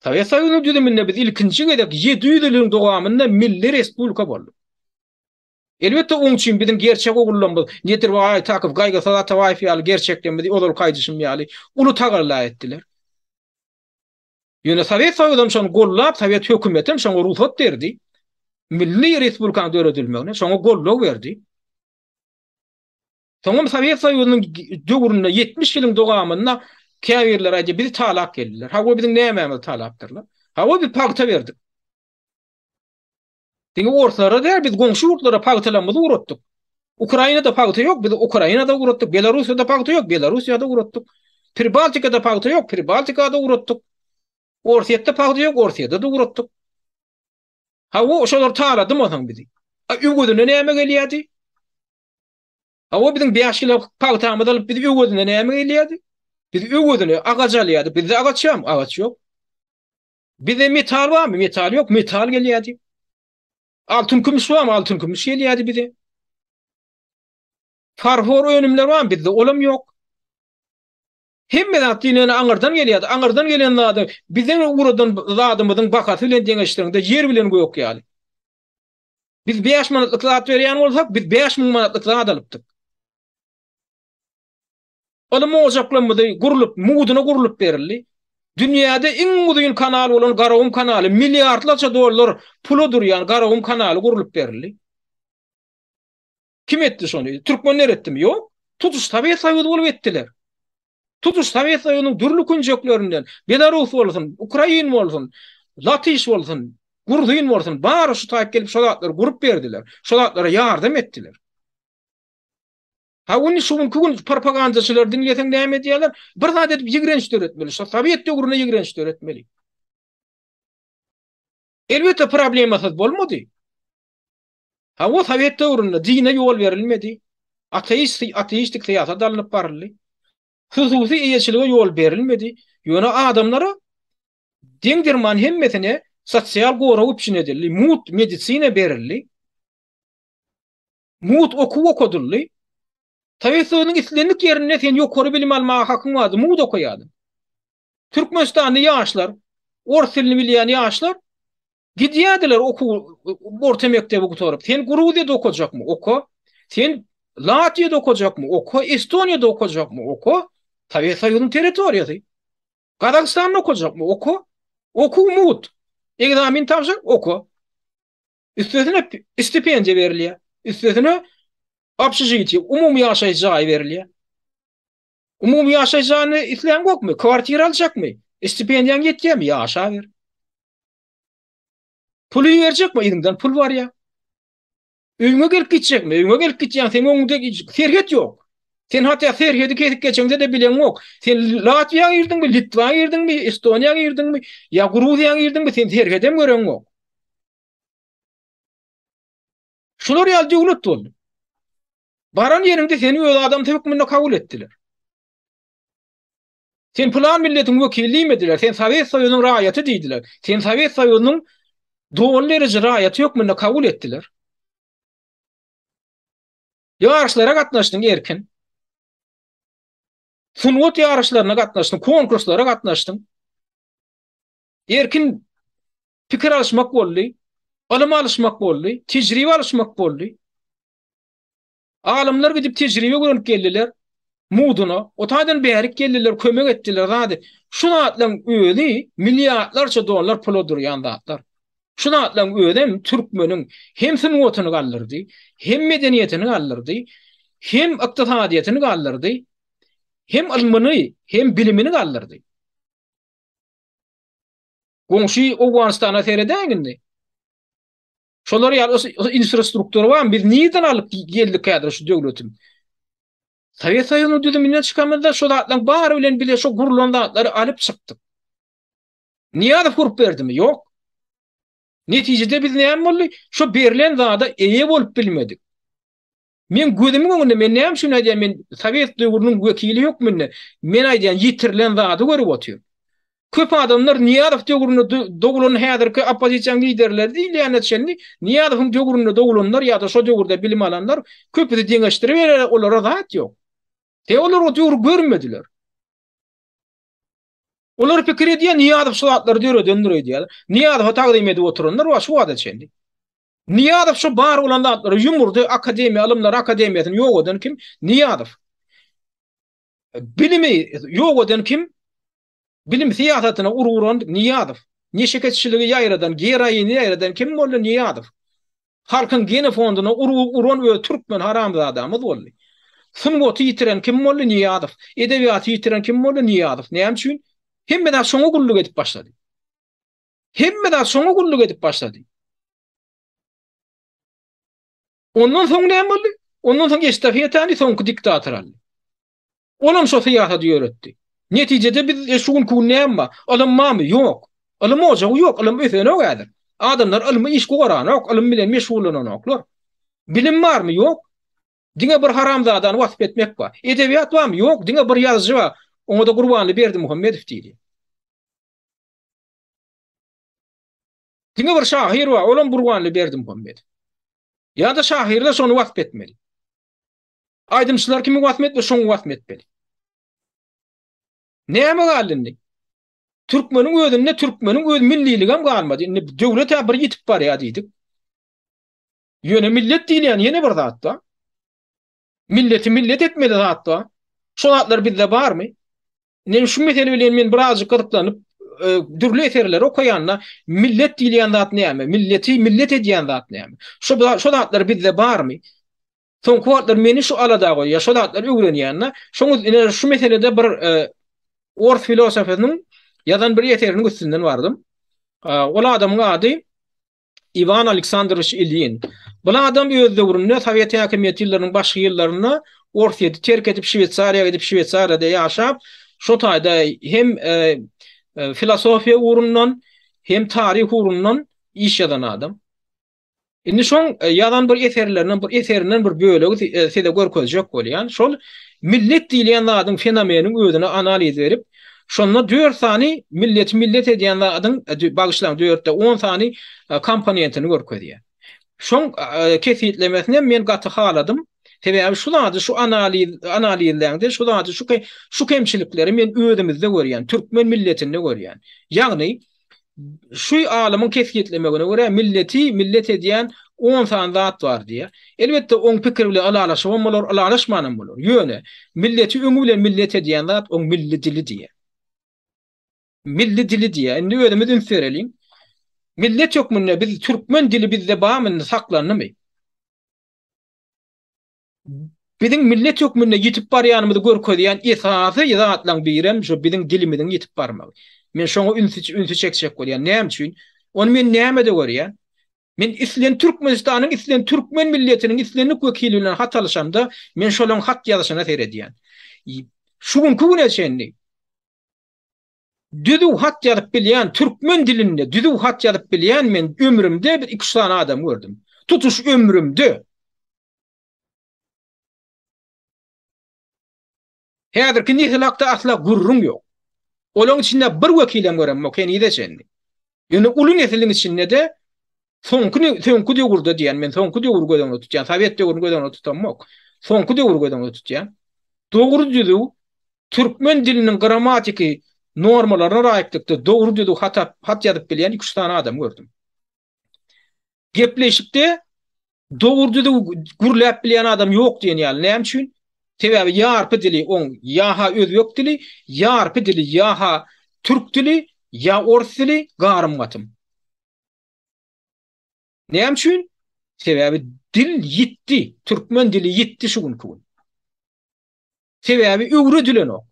Sowet Soýuzynyň düzüminde biz ilkinji gezek 700 ýylyň dowamynda milli respublika bolduk. Elbetde oň üçin biziň gerçek ogullarymyz Nedirbaý Aýtakow, Gaýgysyz Atabaýew ýaly gerçeklerimiz ozalky aýdyşym ýaly uly tagalla etdiler. Ýöne Sowet Soýuzam şony gollap, Sowet hökümetem şoňa rugsat berdi. Milli respublikanyň döredilmegine şoňa goldaw berdi. Soňam Sowet Soýuzynyň döwründe 70 ýylyň dowamynda käbirleri aýdýar, bizi talap geldiler. Hawa biziň nämämizi talapdyrlar? Hawa biz pagta berdik. Diňe orslara däl, biz goňşy ýurtlara pagtalarymyzy ugratdyk. Ukrainada pagta ýok, biz Ukrainada ugratdyk. Belarussiýada pagta ýok, Belarussiýada ugratdyk. Pribaltikada pagta ýok, Pribaltikada ugratdyk. Orsýetde pagta ýok, Orsýetde-de ugratdyk. Hawa, şolar taladymy onsoň bizi? A öwezine näme gelýärdi? Hawa, biziň 5 kilo pagtamyzy alyp, biz öwezine näme gelýärdi? Biz öwezine agaç alýardyk. Bizde agaç ýokmy? Agaç ýok. Bizde metal barmy? Metal ýok, metal gelýärdi. Altyn kümüş barmy? Altyn kümüş gelýärdi bize. Farfor önümler barmy? Bizde olam ýok. Hemme zat diýleni aňyrdan gelýärdi. Aňyrdan gelen zady biziň ugradan zadymyzyň bahasy bilen deňeşdiriňde ýer bilen gök ýaly. Biz 5 manatlyk zat berýän bolsak, biz 5000 manatlyk zat alypdyk. Ylym ojaklarymyzy gurlup, mugduna gurlup berildi. Dünýäde iň uzyn kanal bolan Garagum kanaly milliardlarça dollar pula durýan Garagum kanaly gurlup berildi. Kim etdi şony? Türkmenler etdimi? Ýok. Tutuş Sowet Soýuzy bolup etdiler. Tutuş Sowet Soýuzynyň dürli künjeklerinden, Belarus bolsun, Ukrain bolsun, Latyş bolsun, Gruzin bolsun, bary şu taýyp gelip şo zatlary gurup berdiler. Şo zatlara ýardam etdiler. Ha indi şu günki gün propagandaçylary diňleseň näme edýärler? Bir zat edip ýigrenç döretmeli. Şo sowet döwrüne ýigrenç döretmeli. Elbetde problemasyz bolmady. Ha o sowet döwründe dine ýol berilmedi. Ateist, ateistik syýasat alnyp baryldy. Hususy eýeçilige ýol berilmedi. Ýöne adamlara deň-derman hemmesine sosial gorag üpjün edildi. Mugt medisina berildi. Mugt okuw okadyldy. Sowet Soýuzynyň islendik ýerinde sen ýokary bilim almaga hakyň bardy, mugt okaýardyň. Türkmenistanly ýaşlar, ors dilini bilýän ýaşlar gidýärdiler okuw orta mekdebi gutaryp. Sen Gruziýada okajakmy? Oka. Sen Latwiýada okajakmy? Oka. Estoniýada okajakmy? Oka. Sowet Soýuzynyň territoriýasy. Gazagystanda okajakmy? Oka. Okuw mugt. Ekzamen tabşyr, oka. Üstesine stipendiýa berilýär. Üstesine obşežitiýe, umumy ýaşaýyş jaýy berilýär. Umumy ýaşaýyş jaýyny isläňokmy? Kwartira aljakmy? Stipendiýaň ýetýärmi? Ýaşaber. Pul iberjekmi? Yzyňdan pul barýar. Öýüňe gelip gitjekmi? Öýüňe gelip gitýäň, seň öňüňde serhet ýok. Sen hatda serhedi kesip geçeňde-de bileňok. Sen Latwiýa girdiňmi, Litwa girdiňmi, Estoniýa girdiňmi, ýa Gruziýa girdiňmi, sen serhedem göreňok. Şular ýaly döwlet boldy. Baran ýeriňde seni öz adamsy hökmünde kabul etdiler. Sen pylan milletiň wekili diýmediler, sen Sowet Soýuzynyň raýaty diýdiler. Sen Sowet Soýuzynyň doly dereje raýaty hökmünde kabul etdiler. Ýaryşlara gatnaşdyň erkin. Sungat ýaryşlaryna gatnaşdyň, konkurslara gatnaşdyň. Erkin pikir alyşmak boldy, ylym alyşmak boldy, tejribe alyşmak boldy. Alymlar gidip tejribe öwrenip geldiler. Mugduna, o taýdan bärik geldiler, kömek etdiler zady. Şu zatlaryň özi milliardlarça dollar pula durýan zatlar. Şu zatlaryň özem türkmeniň hem sungatyny galdyrdy, hem medeniýetini galdyrdy, hem ykdysadyýetini galdyrdy, hem ylmyny, hem bilimini galdyrdy. Goňşy Owganystana seredäýiň indi. Şolar ýaly infrastruktura barmy? Biz nirden alyp geldik häzir şu döwleti? Sowet Soýuzynyň düzüminden çykamyzda şu zatlaryň bary bilen bile şu gurlan zatlary alyp çykdyk. Nyýazow gurup berdimi? Ýok. Netijede biz näme boldy? Şu berlen zada eýe bolup bilmedik. Men gözümiň öňünde men näme üçin aýdýan men sowet döwrüniň wekili hökmünde men aýdýan ýitirilen zady görüp otyryn. Köp adamlar Nyýazow döwründe doglan häzirki oppozisiýanyň liderleri diýilýäne çenli Nyýazowyň döwründe doglanlar ýa-da şo döwürde bilim alanlar köpüsi deňeşdiriberýär olara zat ýok. Sebäbi olar o döwri görmediler. Olar pikir edýär, Nyýazow şu zatlary döredendir öýdýärler. Nyýazowa tagzym edip oturanlar bar şu wagta çenli. Nyýazow şu bar bolan zatlary ýumurdy, akademiýa, ylymlar akademiýasyny ýok eden kim? Nyýazow. Bilimi ýok eden kim? Bilim syýasatyna urgy uran Nyýazow. Neşekeçiligi ýaýradan, geroini ýaýradan kim boldy? Nyýazow. Halkyň genofondyna urgy uran öz türkmen haramzadamyz boldy. Sungaty ýitiren kim boldy? Nyýazow. Edebiýaty ýitiren kim boldy? Nyýazow. Näme üçin? Hemme zat şoňa gulluk edip başlady. Hemme zat şoňa gulluk edip başlady. Ondan soň näme boldy? Ondan soň estafetany soňky diktator aldy. Olam şo syýasaty ýöretdi. Netijede biz e, şu günki gün näme bar? Ylym barmy? Ýok. Ylym ojagy ýok, ylym ösenok häzir. Adamlar ylmy iş goranok, ylym bilen meşgullananoklar. Bilim barmy? Ýok. Diňe bir haramzadany wasp etmek bar. Edebiýat barmy? Ýok, diňe bir ýazyjy bar. Oňa-da Gurbanly Berdimuhamedow diýilýär. Diňe bir şahyr bar, olam Gurbanly Berdimuhamedow. Ýa-da şahyrlar şony wasp etmeli. Aýdymçylar kimi wasp etmeli, şoňy wasp etmeli. Näme galdy indi? Türkmeniň özünde türkmeniň öz milliligem galmady. Indi döwlet-ä bir ýitip barýar diýdik. Ýöne millet diýilýän ýene bir zat bar. Milleti millet etmeli zat bar. Şo zatlar bizde barmy? Indi şu mesele bilen men birazjyk gyzyklanyp, e, dürli eserleri okaýanda millet diýilýän zat näme? Milleti millet edýän zat näme? Şo şo zatlar bizde barmy? Soňky wagtlar meni şu alada goýýar, şo zatlary öwrenýän-de. Şoň ine şu meselede bir e, ors filosofynyň ýazan bir eseriniň üstünden bardym. E, ol adamyň ady Iwan Aleksandrowiç Ilýin. Bu adam öz döwründe Sowet häkimiýeti ýyllarynyň başky ýyllarynda Orsýeti terk edip Şweýsariýa gidip Şweýsariýada ýaşap, şo taýda hem e, e, filosofiýa ugrundan, hem taryh ugrundan iş ýazan adam. Indi şoň e, ýazan bir eserlerinden bir eserinden bir bölegi size görkezjek bolýan. Şol millet diýilýän zadyň fenomeniň özüne analiz berip, şonda 4 sany milleti millet edýän zadyň, e, bagyşlaň 4-de 10 sany e, komponentini görkezýär. Şoň e, kesgitlemesini men gaty haladym. Sebäbi şu zady şu analiz analizläňde şu zady şu şu kemçilikleri men özümizde görýän, türkmen milletinde görýän. Ýagny Şu alymyň kesgitlemegine görä, milleti millet edýän on sany zat bar diýýär. Elbetde, oň pikiri bilen ylalaşybam bolar, ylalaşmanam bolar. Ýöne, milleti öňi bilen millet edýän zat oň milli dili diýýär. Milli dili diýýär. Indi özümiz üns bereliň. Millet hökmünde biz türkmen dili bizde barmy indi saklandymy? Biziň millet hökmünde ýitip barýanymyzy görkezýän esasy zatlaryň birem şu biziň dilimiziň ýitip barmagy. Men şoňa ünsi ünsi çekjek bolýan. Näme üçin? Ony men nämede görýän? Men islen Türkmenistanyň islen türkmen milletiniň islendik wekili bilen hat alyşamda men şolaň hat ýazyşyna seredýän. Şu günki güne çenli Düzüw hat ýazyp bilýän türkmen dilinde düzüw hat ýazyp bilýän men ömrümde bir iki üç sany adam gördüm. Tutuş ömrümde. Häzirki nesil hakda asla gürrüň ýok. Olaň içinde bir wekilem göremok henize çenli. Ýöne uly nesiliň içinde-de soňky soňky döwürde diýen men soňky döwri göz öňünde tutýan, sowet döwrüni göz öňünde tutamok. Soňky döwri göz öňünde tutýan. Dogry düzüw türkmen diliniň grammatiki normalaryna laýyklykda dogry düzüw hat hat ýazyp bilýän iki-üç sany adam gördüm. Gepleşikde dogry düzüw gürläp bilýän adam ýok diýen ýaly. Näme üçin? Sebäbi ýarpy dili oň ýa-ha özbek dili, ýarpy dili ýa-ha türk dili, ýa ors dili garym-gatym. Näme üçin? Sebäbi dil ýitdi. Türkmen dili ýitdi şu günki gün. Sebäbi öwredilenok.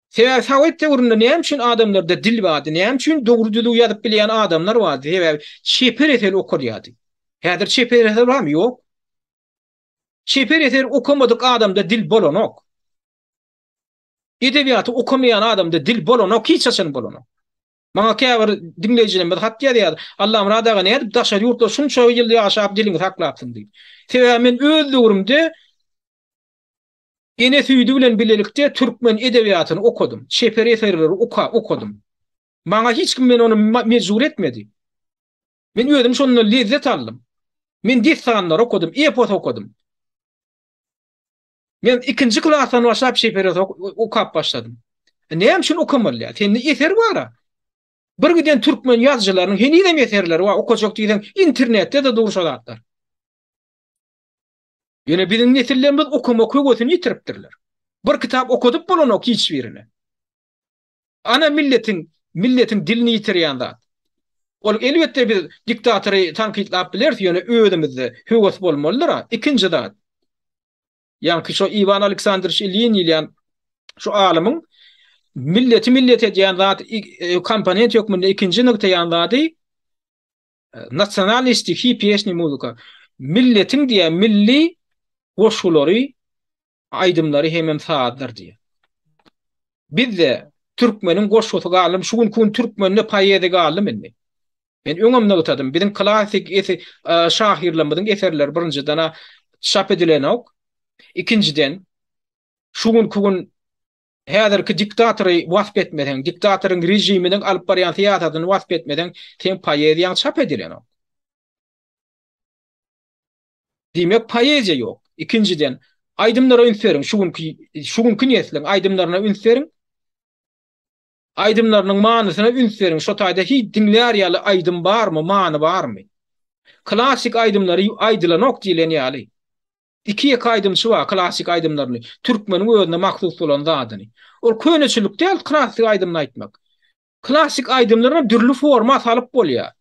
Sebäbi sowet döwründe näme üçin adamlarda dil bardy, näme üçin dogry düzüw ýazyp bilýän adamlar bardy? Sebäbi çeper eser okalýardy. Häzir çeper eser barmy? Ýok. Çeper eser okamadyk adamda dil bolanok. Edebiýaty okamaýan adamda dil bolanok, hiç haçan bolanok. Maňa käbir diňleýjilerimiz hat ýazýar, Allamyrat aga nädip daşary ýurtda şunça ýyl ýaşap diliňi saklapsyň diýip. Sebäbi men öz döwrümde ene süýdi bilen bilelikde türkmen edebiýatyny okadym. Çeper eserleri oka okadym. Maňa hiç kim men ony mejbur etmedi. Men özüm şondan lezzet aldym. Men dessanlary okadym, epos okadym. Men ikinji klasdan başlap çeper okap başladym. Näme üçin okamaly däl? Sende eser bar-a. Bir giden türkmen ýazyjylarynyň henizem eserleri bar, okajak diýseň internetde-de dur şo zatlar. Ýöne biziň nesillerimiz okamak höwesini ýitiripdirler. Bir kitap okadyp bolanok hiç birine. Ana milletiň milletiň dilini ýitirýän zat. Ol elbetde biz diktatory tankytlap bileris, ýöne özümizde höwes bolmalydyr-a. Ikinji zat. Ýaňky şo Iwan Aleksandrowiç Ilýin diýilýän şu alymyň milleti millet edýän zat komponent hökmünde ikinji nygtaýan zady nasionalnyý stihi, pesni, muzyka. Milletiň diýýär, milli goşgulary, aýdymlary hemem sazdyr diýýär. Bizde türkmeniň goşgusy galdymy? Şu günki gün türkmende poeziýa galdymy indi? Men öňem nygtadym, biziň klassyk şahyrlarymyzyň eserleri birinjiden-ä çap edilenok. Ikinjiden, şu günki gün häzirki diktatory wasp etmeseň, diktatoryň režiminiň alyp barýan syýasatyny wasp etmeseň, seň poeziýaň çap edilenok. Diýmek, poeziýa ýok. Ikinjiden, aýdymlara üns beriň, şu günki şu günki nesliň aýdymlaryna üns beriň. Aýdymlarynyň manysyna üns beriň, şo taýda hiç diňlär ýaly aýdym barmy, many barmy? Klassyk aýdymlary aýdylanok diýlen ýaly. Iki-ýeke aýdymçy bar klassyk aýdymlaryny, türkmeniň özüne mahsus bolan zadyny. Ol köneçilik däl klassyk aýdymyny aýtmak. Klassyk aýdymlaryny dürli forma salyp bolýar.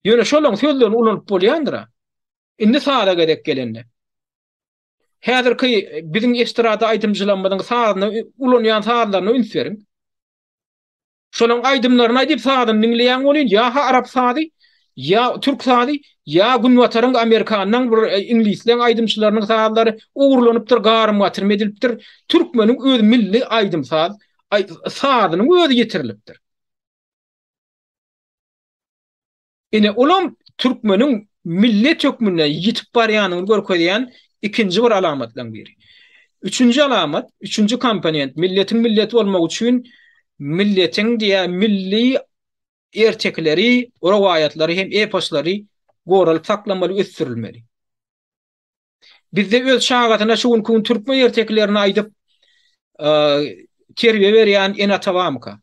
Ýöne şolaň sözlerini ulanyp bolýandyr-a. Indi saza gezek gelende. Häzirki biziň estrada aýdymçylarymyzyň sazyna ulanýan sazlaryna üns beriň. Şolaň aýdymlaryny aýdyp sazyny diňleýäň welin ýa-ha arap sazy, ýa türk sazy, ýa günbataryň amerikanyň bir iňlisleň aýdymçylarynyň sazlary ogurlanypdyr, garym-gatyrym edilipdir. Türkmeniň öz milli aýdym-saz sazynyň özi ýitirilipdir. Ine, olam türkmeniň millet hökmünde ýitip barýanyny görkezýän ikinji bir alamatlaryň biri. Üçünji alamat, üçünji komponent, milletiň millet bolmagy üçin milletiň diýä milli ertekileri, rowaýatlary hem eposlary goralyp saklanmaly, ösdürilmeli. Bizde öz çagasyna şu günki gün türkmen ertekilerini aýdyp, terbiýe berýän ene-ata barmyka?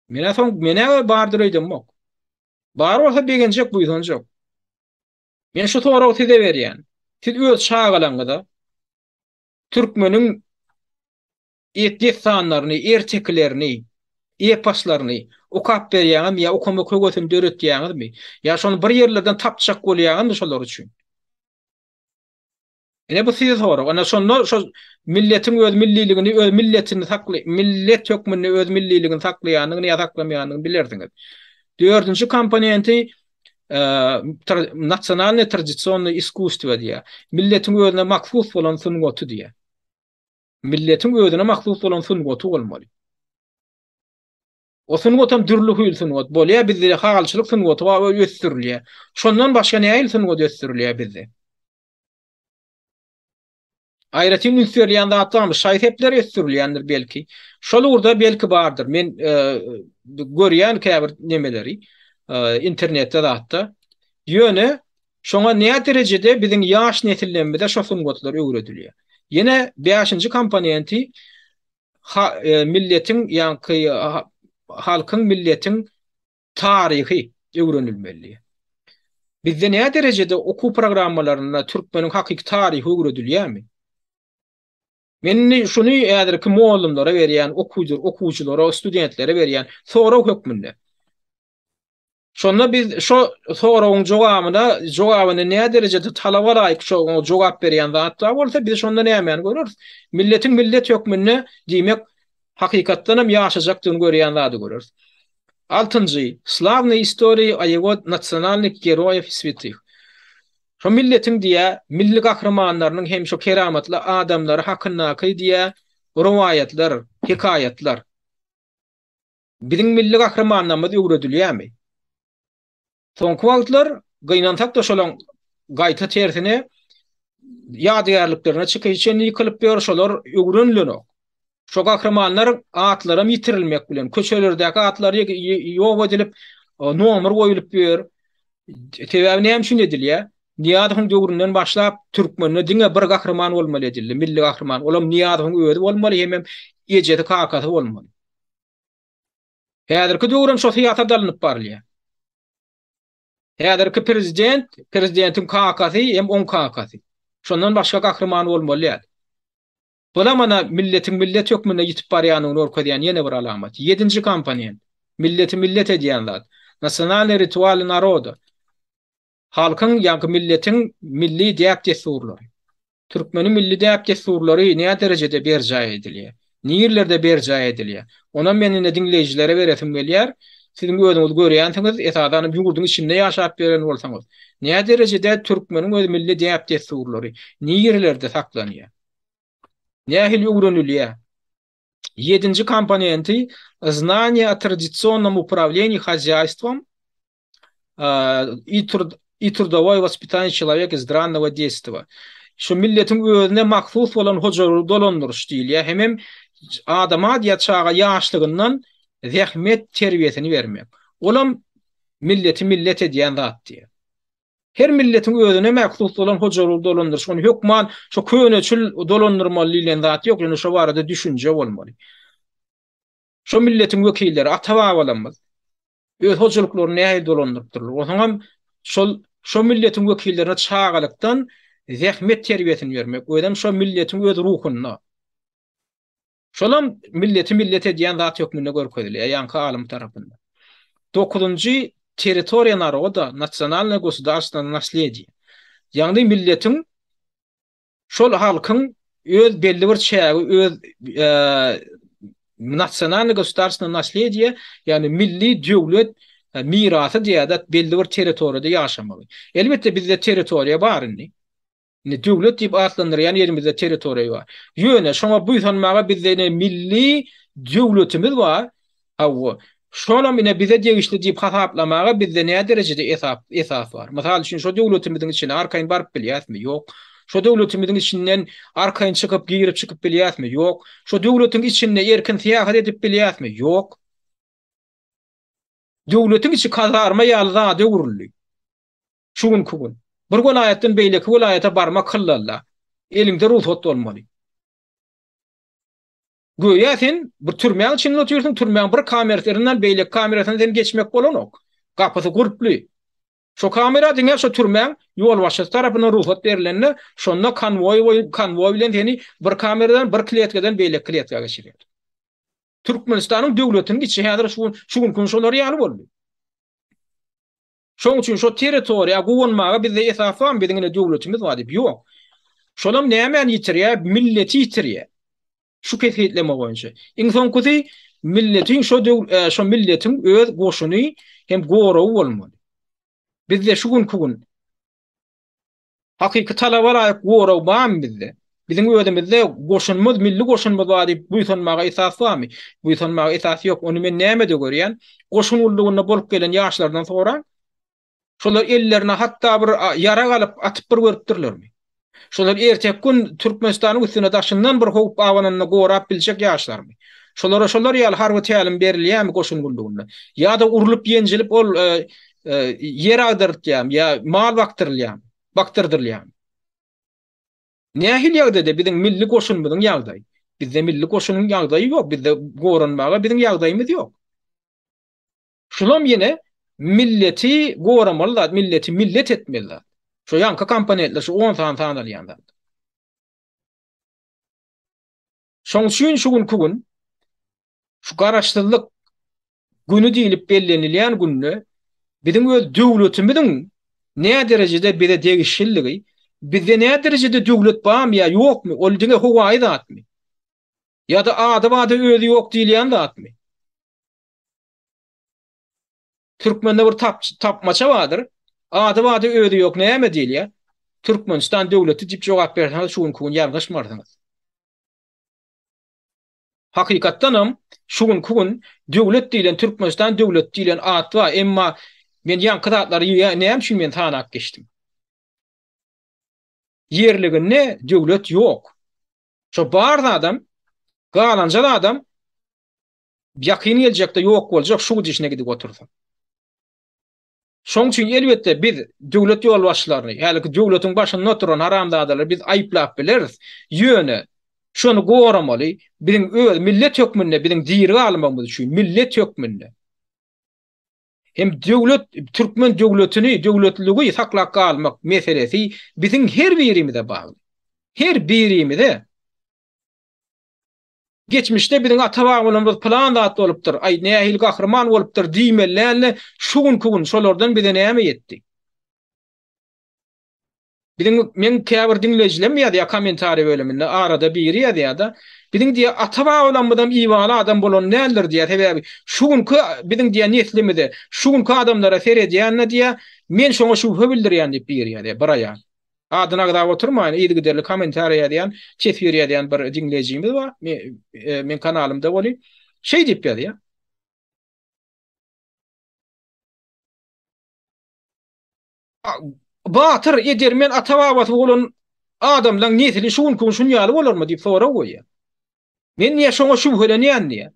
Menä soň menä bardyr öýdemok. Bar bolsa begenjek, buýsanjak. Men şu soragy size berýän. Siz öz çagalaryňyza türkmeniň dessanlaryny, ertekilerini, eposlaryny okap berýäňizmi ýa okamak höwesini döretýäňizmi? Ýa şony bir ýerlerden tapjak bolýaňyzmy şolar üçin? Ine bu size sorag. Ana şonda şo milletiň öz milliligini, öz milletini sakly, millet hökmünde öz milliligini saklaýandygyny ýa saklamaýandygyny bilersiňiz. Dördünji komponenti nasionalnyý tradisionnyý iskusstwo diýýär. Milletiň özüne mahsus bolan sungaty diýýär. Milletiň özüne mahsus bolan sungaty bolmaly. O sungatam dürli hil sungat bolýar. Bizde halyçylyk sungaty bar, o ösdürilýär. Şondan başga nähili sungat ösdürilýär bizde? Aýratyn üns berilýän zat barmy? Şaý-sepler ösdürilýändir belki. Şol ugurda belki bardyr. Men görýän käbir nemeleri internetde zatda. Ýöne şoňa nä derejede biziň ýaş nesillerimize şo sungatlar öwredilýär. Ýene bäşinji komponenti milletiň ýaňky halkyň milletiň taryhy öwrenilmeli. Bizde nä derejede okuw programmalarynda türkmeniň hakyky taryhy öwredilýärmi? Men indi şuny häzirki mugallymlara berýän, okuwçylara, studentlere berýän sorag hökmünde. Şonda biz şo soragyň jogabyna, jogabyny nä derejede talaba laýyk şo jogap berýän zatlar bolsa, biz şonda nämäni göreris? Milletiň millet hökmünde diýmek hakykatdan hem ýaşajakdygyny görýän zady göreris. Altynjy, Slawnyý istoriýi o ýego nasionalnyh geroýew i swyatyh. Şo milletiň diýä, milli gahrymanlarynyň hem şo keramatly adamlary hakyndaky diýä rowaýatlar, hekaýatlar. Biziň milli gahrymanlarymyz öwredilýärmi? Soňky wagtlar gynansak-da şolaň gaýta tersine ýadygärliklerine çykyş çenli ýykylyp ýör, şolar öwrenilenok. Şo gahrymanlar atlaram ýitirilmek bilen, köçelerdäki atlary ýok edilip, nomer goýulyp ýör. Sebäbi näme üçin edilýär? Nyýazowyň döwründen başlap türkmende diňe bir gahryman bolmaly edildi, milli gahryman. Olam Nyýazowyň özi bolmaly hemem ejesi kakasy bolmaly. Häzirki döwürem şo syýasat alnyp barylýar. Häzirki prezident, prezidentiň kakasy hem oň kakasy. Şondan başga gahryman bolmaly däl. Bulam ana milletiň millet hökmünde ýitip barýandygyny görkezýän ýene bir alamat. Ýedinji komponent, milleti millet edýän zat, nasionalnyý ritualy naroda, halkyň ýaňky milletiň milli däp-dessurlary. Türkmeniň milli däp-dessurlary näderejede berjaý edilýär? Nirelerde berjaý edilýär? Onam men indi diňleýjilere beresim gelýär. Siziň özüňiz görýänsiňiz, esasanam ýurduň içinde ýaşap ýören bolsaňyz, näderejede türkmeniň öz milli däp-dessurlary nirelerde saklanýar? Nähili öwrenilýär? Ýedinji komponenti Znание o tradisionnom upravleniýi hozýaýstwom i trudowoý waspitaniýe çeloweka iz rannogo detstva. Şu milletiň özüne mahsus bolan hojalygy dolandyryş diýilýär. Hemem adama ýa çaga ýaşlygyndan zähmet terbiýesini bermek. Olam milleti millet edýän zat diýýär. Her milletiň özüne mahsus bolan hojalygy dolandyryş, ony hökman şo köneçil dolandyrmaly diýlen zat ýok, ýöne şo barada düşünje bolmaly. Şo milletiň wekilleri, ata-babalarymyz öz hojalyklaryny nähili dolandyrypdyrlar? Onsoňam şol şo milletiň wekillerine çagalykdan zähmet terbiýesini bermek, özem şo milletiň öz ruhunda. Şolam milleti millet edýän zat hökmünde görkezilýär ýaňky alym tarapyndan. Dokuzynjy territoriýa naroda, nasionalnoe gosudarstwenoe naslediýe. Ýagny milletiň şol halkyň öz belli bir çägi, öz nasionalnoe gosudarstwenoe naslediýe, ýagny milli döwlet mirasy diýýär-de, belli bir territoriýada ýaşamagy. Elbetde bizde territoriýa bar indi. Indi döwlet diýip atlandyrýan ýerimizde territoriýa bar. Ýöne şoňa buýsanmaga bizde ine milli döwletimiz bar. Hawa, şonam ine bize degişli diýip hasaplamaga bizde nä derejede esap esas bar? Mysal üçin şo döwletimiziň içine arkaýyn baryp bilýäsmi? Ýok. Şo döwletimiziň içinden arkaýyn çykyp girip çykyp bilýäsmi? Ýok. Şo döwletiň içinde erkin syýahat edip bilýäsmi? Ýok. Döwletiň içi kazarma ýaly zada öwrüldi. Şu günki gün. Bir welaýatdan beýleki welaýata barmak hyllalla. Eliňde rugsat bolmaly. Göýä sen bir türmäň içinde otyrsyň, türmäň bir kamerasyndan beýleki kamerasyna sen geçmek bolanok. Gapysy gulply. Şo kamera diňe şo türmäň ýolbaşçysy tarapyndan rugsat berlende, şonda konwoý boý konwoý bilen seni bir kameradan, bir kletkadan beýleki kletka geçirýär. Türkmenistanyň döwletiniň içi häzir şu gün şu günki gün şolar ýaly boldy. Şoň üçin şo territoriýa guwanmaga bizde esas barmy, biziň ine döwletimiz bar diýip? Ýok. Şolam nämäni ýitirýär? Milleti ýitirýär. Şu kesgitleme boýunça. Iň soňkusy milletiň şo döw şo milletiň öz goşuny hem goragy bolmaly. Bizde şu günki gün Hakyky talaba laýyk gorag barmy bizde? Biziň özümizde goşunymyz, milli goşunymyz bar diýip buýsanmaga esas barmy? Buýsanmaga esas ýok. Ony men nämede görýän? Goşun gullugynda bolup gelen ýaşlardan soraň. Şolar ellerine hatda bir ýarag alyp, atyp bir görüpdirlermi? Şolar erteki gün Türkmenistanyň üstüne daşyndan bir howp abananda gorap biljek ýaşlarmy? Şolara şolar ýaly harby tälim berilýärmi goşun gullugynda? Ýa-da urlup-ýenjilip ol ýer agdarylýarmy ýa mal bakdyrylýarmy? Bakdyrdyrylýarmy? Nähili ýagdaýda biziň milli goşunymyzyň ýagdaýy? Bizde milli goşunyň ýagdaýy ýok, bizde goranmaga biziň ýagdaýymyz ýok. Şulam ýene milleti goramaly zat, milleti millet etmeli zat. Şu ýaňky komponentler, şu on sany sanalýan zat. Şoň üçin şu günki gün şu Garaşsyzlyk güni diýlip bellenilýän günde biziň öz döwletimiziň näderejede bize degişliligi, bizde näderejede döwlet barmy ýa ýokmy, ol diňe howaýy zatmy? Ýa-da ady barda özi ýok diýilýän zatmy? Türkmende bir tapmaça bardyr. Ady barda özi ýok näme diýilýär? Türkmenistan döwleti diýip jogap berseňiz şu günki gün ýalňyşmarsyňyz. Hakykatdanam şu günki gün döwlet diýlen Türkmenistan döwleti diýlen at bar emma men ýaňky zatlary näme üçin men sanap geçdim? Ýerliginde döwlet ýok. Şo bar zadam galanja zadam ýakyn geljekde ýok boljak şu gidişine gidip otursa. Şoň üçin elbetde biz döwlet ýolbaşçylaryny, häliki döwletiň başynda oturan haramzadalary biz aýyplap bileris. Ýöne şony goramaly, biziň öz millet hökmünde biziň diri galmagymyz üçin millet hökmünde hem döwlet türkmen döwletini, döwletligi saklap galmak meselesi biziň her birimize bagly. Her birimize. Geçmişde biziň ata-babalarymyz pylan zat bolupdyr, aý, nähili gahryman bolupdyr diýmeli däl-de, şu günki gün şolardan bize näme ýetdi? Biziň, meň käbir diňleýjilerim ýazýar kommentariý bölüminde, arada biri ýazýar-da, biziň diýýär ata-babalarymyzam ibaly adam bolan däldir diýýär, sebäbi şu günki biziň diýýär neslimize, şu günki adamlara seredýän-de diýýär, men şoňa şübhe bildirýän diýip biri ýazýar, bir aýal. Adyny agzap oturmaýyn, yzygiderli kommentariýa ýazýan, teswir ýazýan bir diňleýjimiz bar, meň kanalymda weli şeý diýip ýazýar. Batyr, edermen ata-babasy bolan adamlaň nesli şu günki gün şun ýaly bolarmy diýip sorag goýýar. Men diýýär şoňa şübhelenýän diýýär.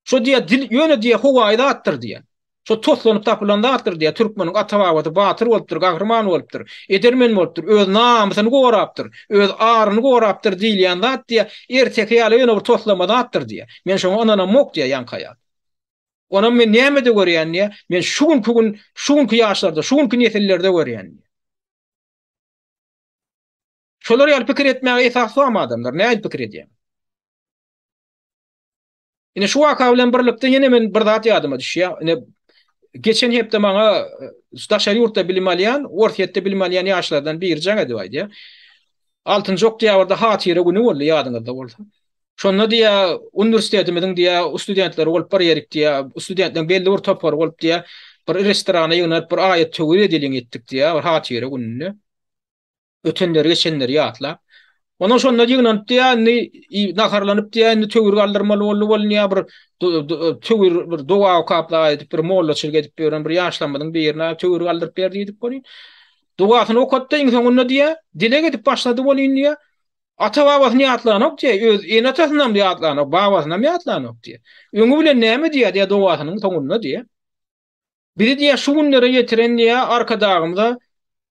Şo diýýär dil ýöne diýýär howaýy zatdyr diýýär. Şo toslanyp tapylan zatdyr diýýär. Türkmeniň ata-babasy batyr bolupdyr, gahryman bolupdyr, edermen bolupdyr, öz namysyny gorapdyr, öz aryny gorapdyr diýilýän zat diýýär, erteki ýaly ýöne bir toslama zatdyr diýýär. Men şoňa ynanamok diýýär ýaňky aýal. Onam men nämede görýän diýýär, men şu günki gün, şu günki ýaşlarda, şu günki nesillerde görýän diýýär. Şolar ýaly pikir etmäge esas barmy adamlar? Nähili pikir edýäňiz? Ine şu waka bilen birlikde ýene men bir zat ýadyma düşýär. Ine geçen hepde maňa e, daşary ýurtda bilim alýan, Orsýetde bilim alýan ýaşlardan biri jaň edip aýdýar. 6-njy oktýabrda hatyra güni boldy ýadyňyzda bolsa. Şonda diýýär, uniwersitetimiziň diýýär, studentleri bolup bir ýerik diýýär, studentleriň belli bir topary bolup diýýär, bir restorana ýygnalyp bir aýat töwir edeliň etdik diýýär, bir hatyra gününde. Ötenleri geçenleri ýatlap. Ondan şonda ýygnanyp diýýär, indi naharlanyp diýýär, indi töwir galdyrmaly boldy bolunýar, bir töwir bir doga okap da edip bir mollaçylyk edip ýören bir ýaşlarymyzyň birine töwir galdyryp ber diýdik bolýar. Dogasyny okatdy, iň soňunda diýýär, dileg edip başlady bolýan diýýär. Ata-babasyny ýatlanok diýýär, öz ene-atasynam ýatlanok, babasynam ýatlanok diýýär. Öňi bilen näme diýýär diýýär dogasynyň soňunda diýýär. Bizi diýýär şu günlere ýetiren diýýär Arkadagymyza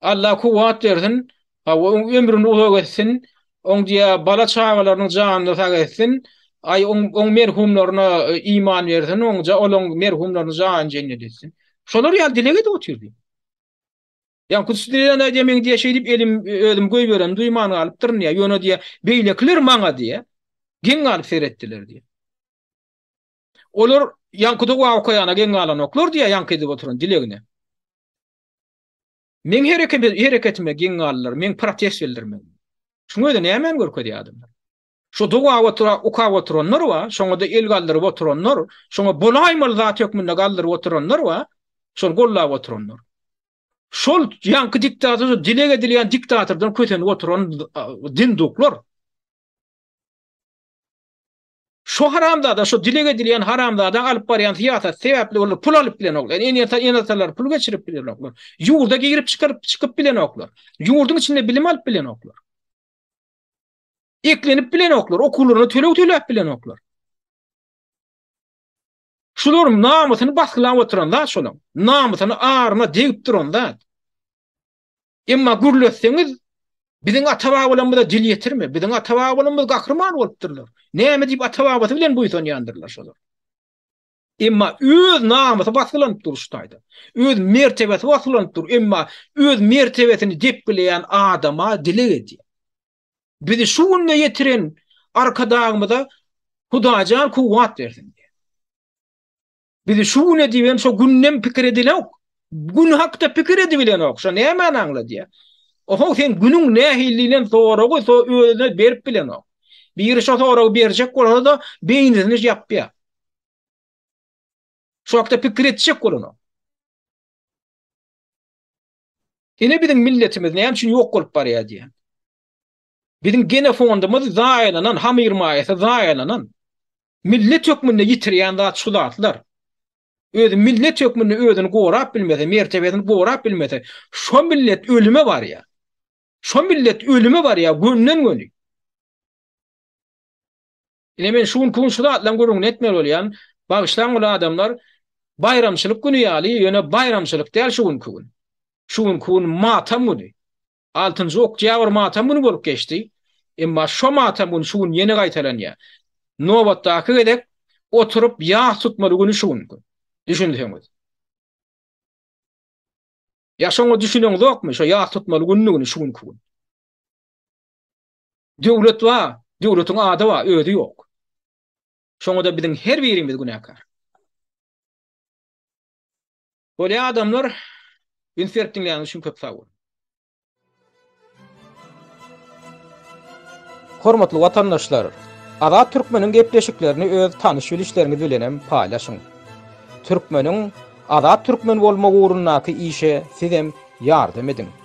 Alla kuwwat bersin, hawa oň ömrüni uzak etsin, oň diýýär bala-çagalarynyň janyny sag etsin, aý oň oň merhumlaryna iman bersin, oň olaň merhumlaryny jaýyny jennet etsin. Şolar ýaly dileg edip otyr diýýär. Ýaňky diýen aýdýar, men diýýär, şeýdip elim özüm goýberenimi duýman galypdyryn diýýär. Ýöne diýýär, beýlekiler maňa diýýär, geň galyp seretdiler diýýär. Olar ýaňky doga okaýana geň galanoklar diýýär, ýaňky edip oturan dilegine. Meň hereketime geň galdylar, meň protest bildirmegime. Şuň özi nämäni görkezýär adamlar? Şo doga okap oturanlar bar, şoňa-da el galdyryp oturanlar, şoňa bolaýmaly zat hökmünde galdyryp oturanlar bar, şony gollap oturanlar. Şol ýaňky diktator, dileg edilýän diktatordan kösenip oturan dinduklar. Şo haramzada, şo dileg edilýän haramzada alyp barýan syýasat sebäpli olar pul alyp bilenoklar. Ene-atalar pul geçirip bilenoklar. Ýurda girip çykyp çykyp bilenoklar. Ýurduň içinde bilim alyp bilenoklar. Eklenip bilenoklar, okuwlaryna töleg töläp bilenoklar. Şularyň namysyny basgylap oturan zat şolaň. Namysyny aryna degip duran zat. Emma gürletseňiz, biziň ata-babalarymyza dil ýetirme, biziň ata-babalarymyz gahryman bolupdyrlar. Näme diýip ata-babasy bilen buýsanýandyrlar şolar. Emma öz namysy basgylanyp dur şu taýda. Öz mertebesi basgylanyp dur. Emma öz mertebesini depgileýän adama dileg edýär. Bizi şu günde ýetiren Arkadagymyza Hudaýjan kuwwat bersin diýýär. Bizi şu güne diýip hem şo günden pikir edilenok. Gün hakda pikir edibilenok. Şo nämäni aňladýar? Oho sen günüň nähili diýlen soragy so özüne berip bilenok. Biri şo soragy berjek bolsa-da beýnisini ýapýar. Şo hakda pikir etjek bolanok. Ine biziň milletimiz näme üçin ýok bolup barýar diýýän. Biziň genofondumyz zaýalanan, hamyrmaýasy zaýalanan. Millet hökmünde ýitirýän zat şu zatlar. Özi millet hökmünde özüni gorap bilmese, mertebesini gorap bilmese, şo millet ölüme barýar. Şo millet ölüme barýar gönden-göni. Ine men şu günki gün şu zatlaryň gürrüňini etmeli bolýan. Bagyşlaň ol adamlar. Baýramçylyk güni ýaly, ýöne baýramçylyk däl şu günki gün. Şu günki gün matam güni. Altynjy oktýabr matam güni bolup geçdi. Emma şo matam güni şu gün ýene gaýtalanýar. Nobatdaky gezek oturyp ýas tutmaly güni şu günki. Düşünseňiz. Ýa şoňa düşüneňzokmy, şo ýas tutmaly gündigini şu günki gün. Döwlet bar, döwletiň ady bar, özi ýok. Şoňa-da biziň her birimiz günäkär. Bolýar adamlar, üns berip diňläniňiz üçin köp sag boluň. Hormatly watandaşlar, Azat Türkmeniň gepleşiklerini öz tanyş-bilişleriňiz bilenem paýlaşyň. Türkmeniň Azat Türkmen bolmagy ugrundaky işe sizem ýardam ediň.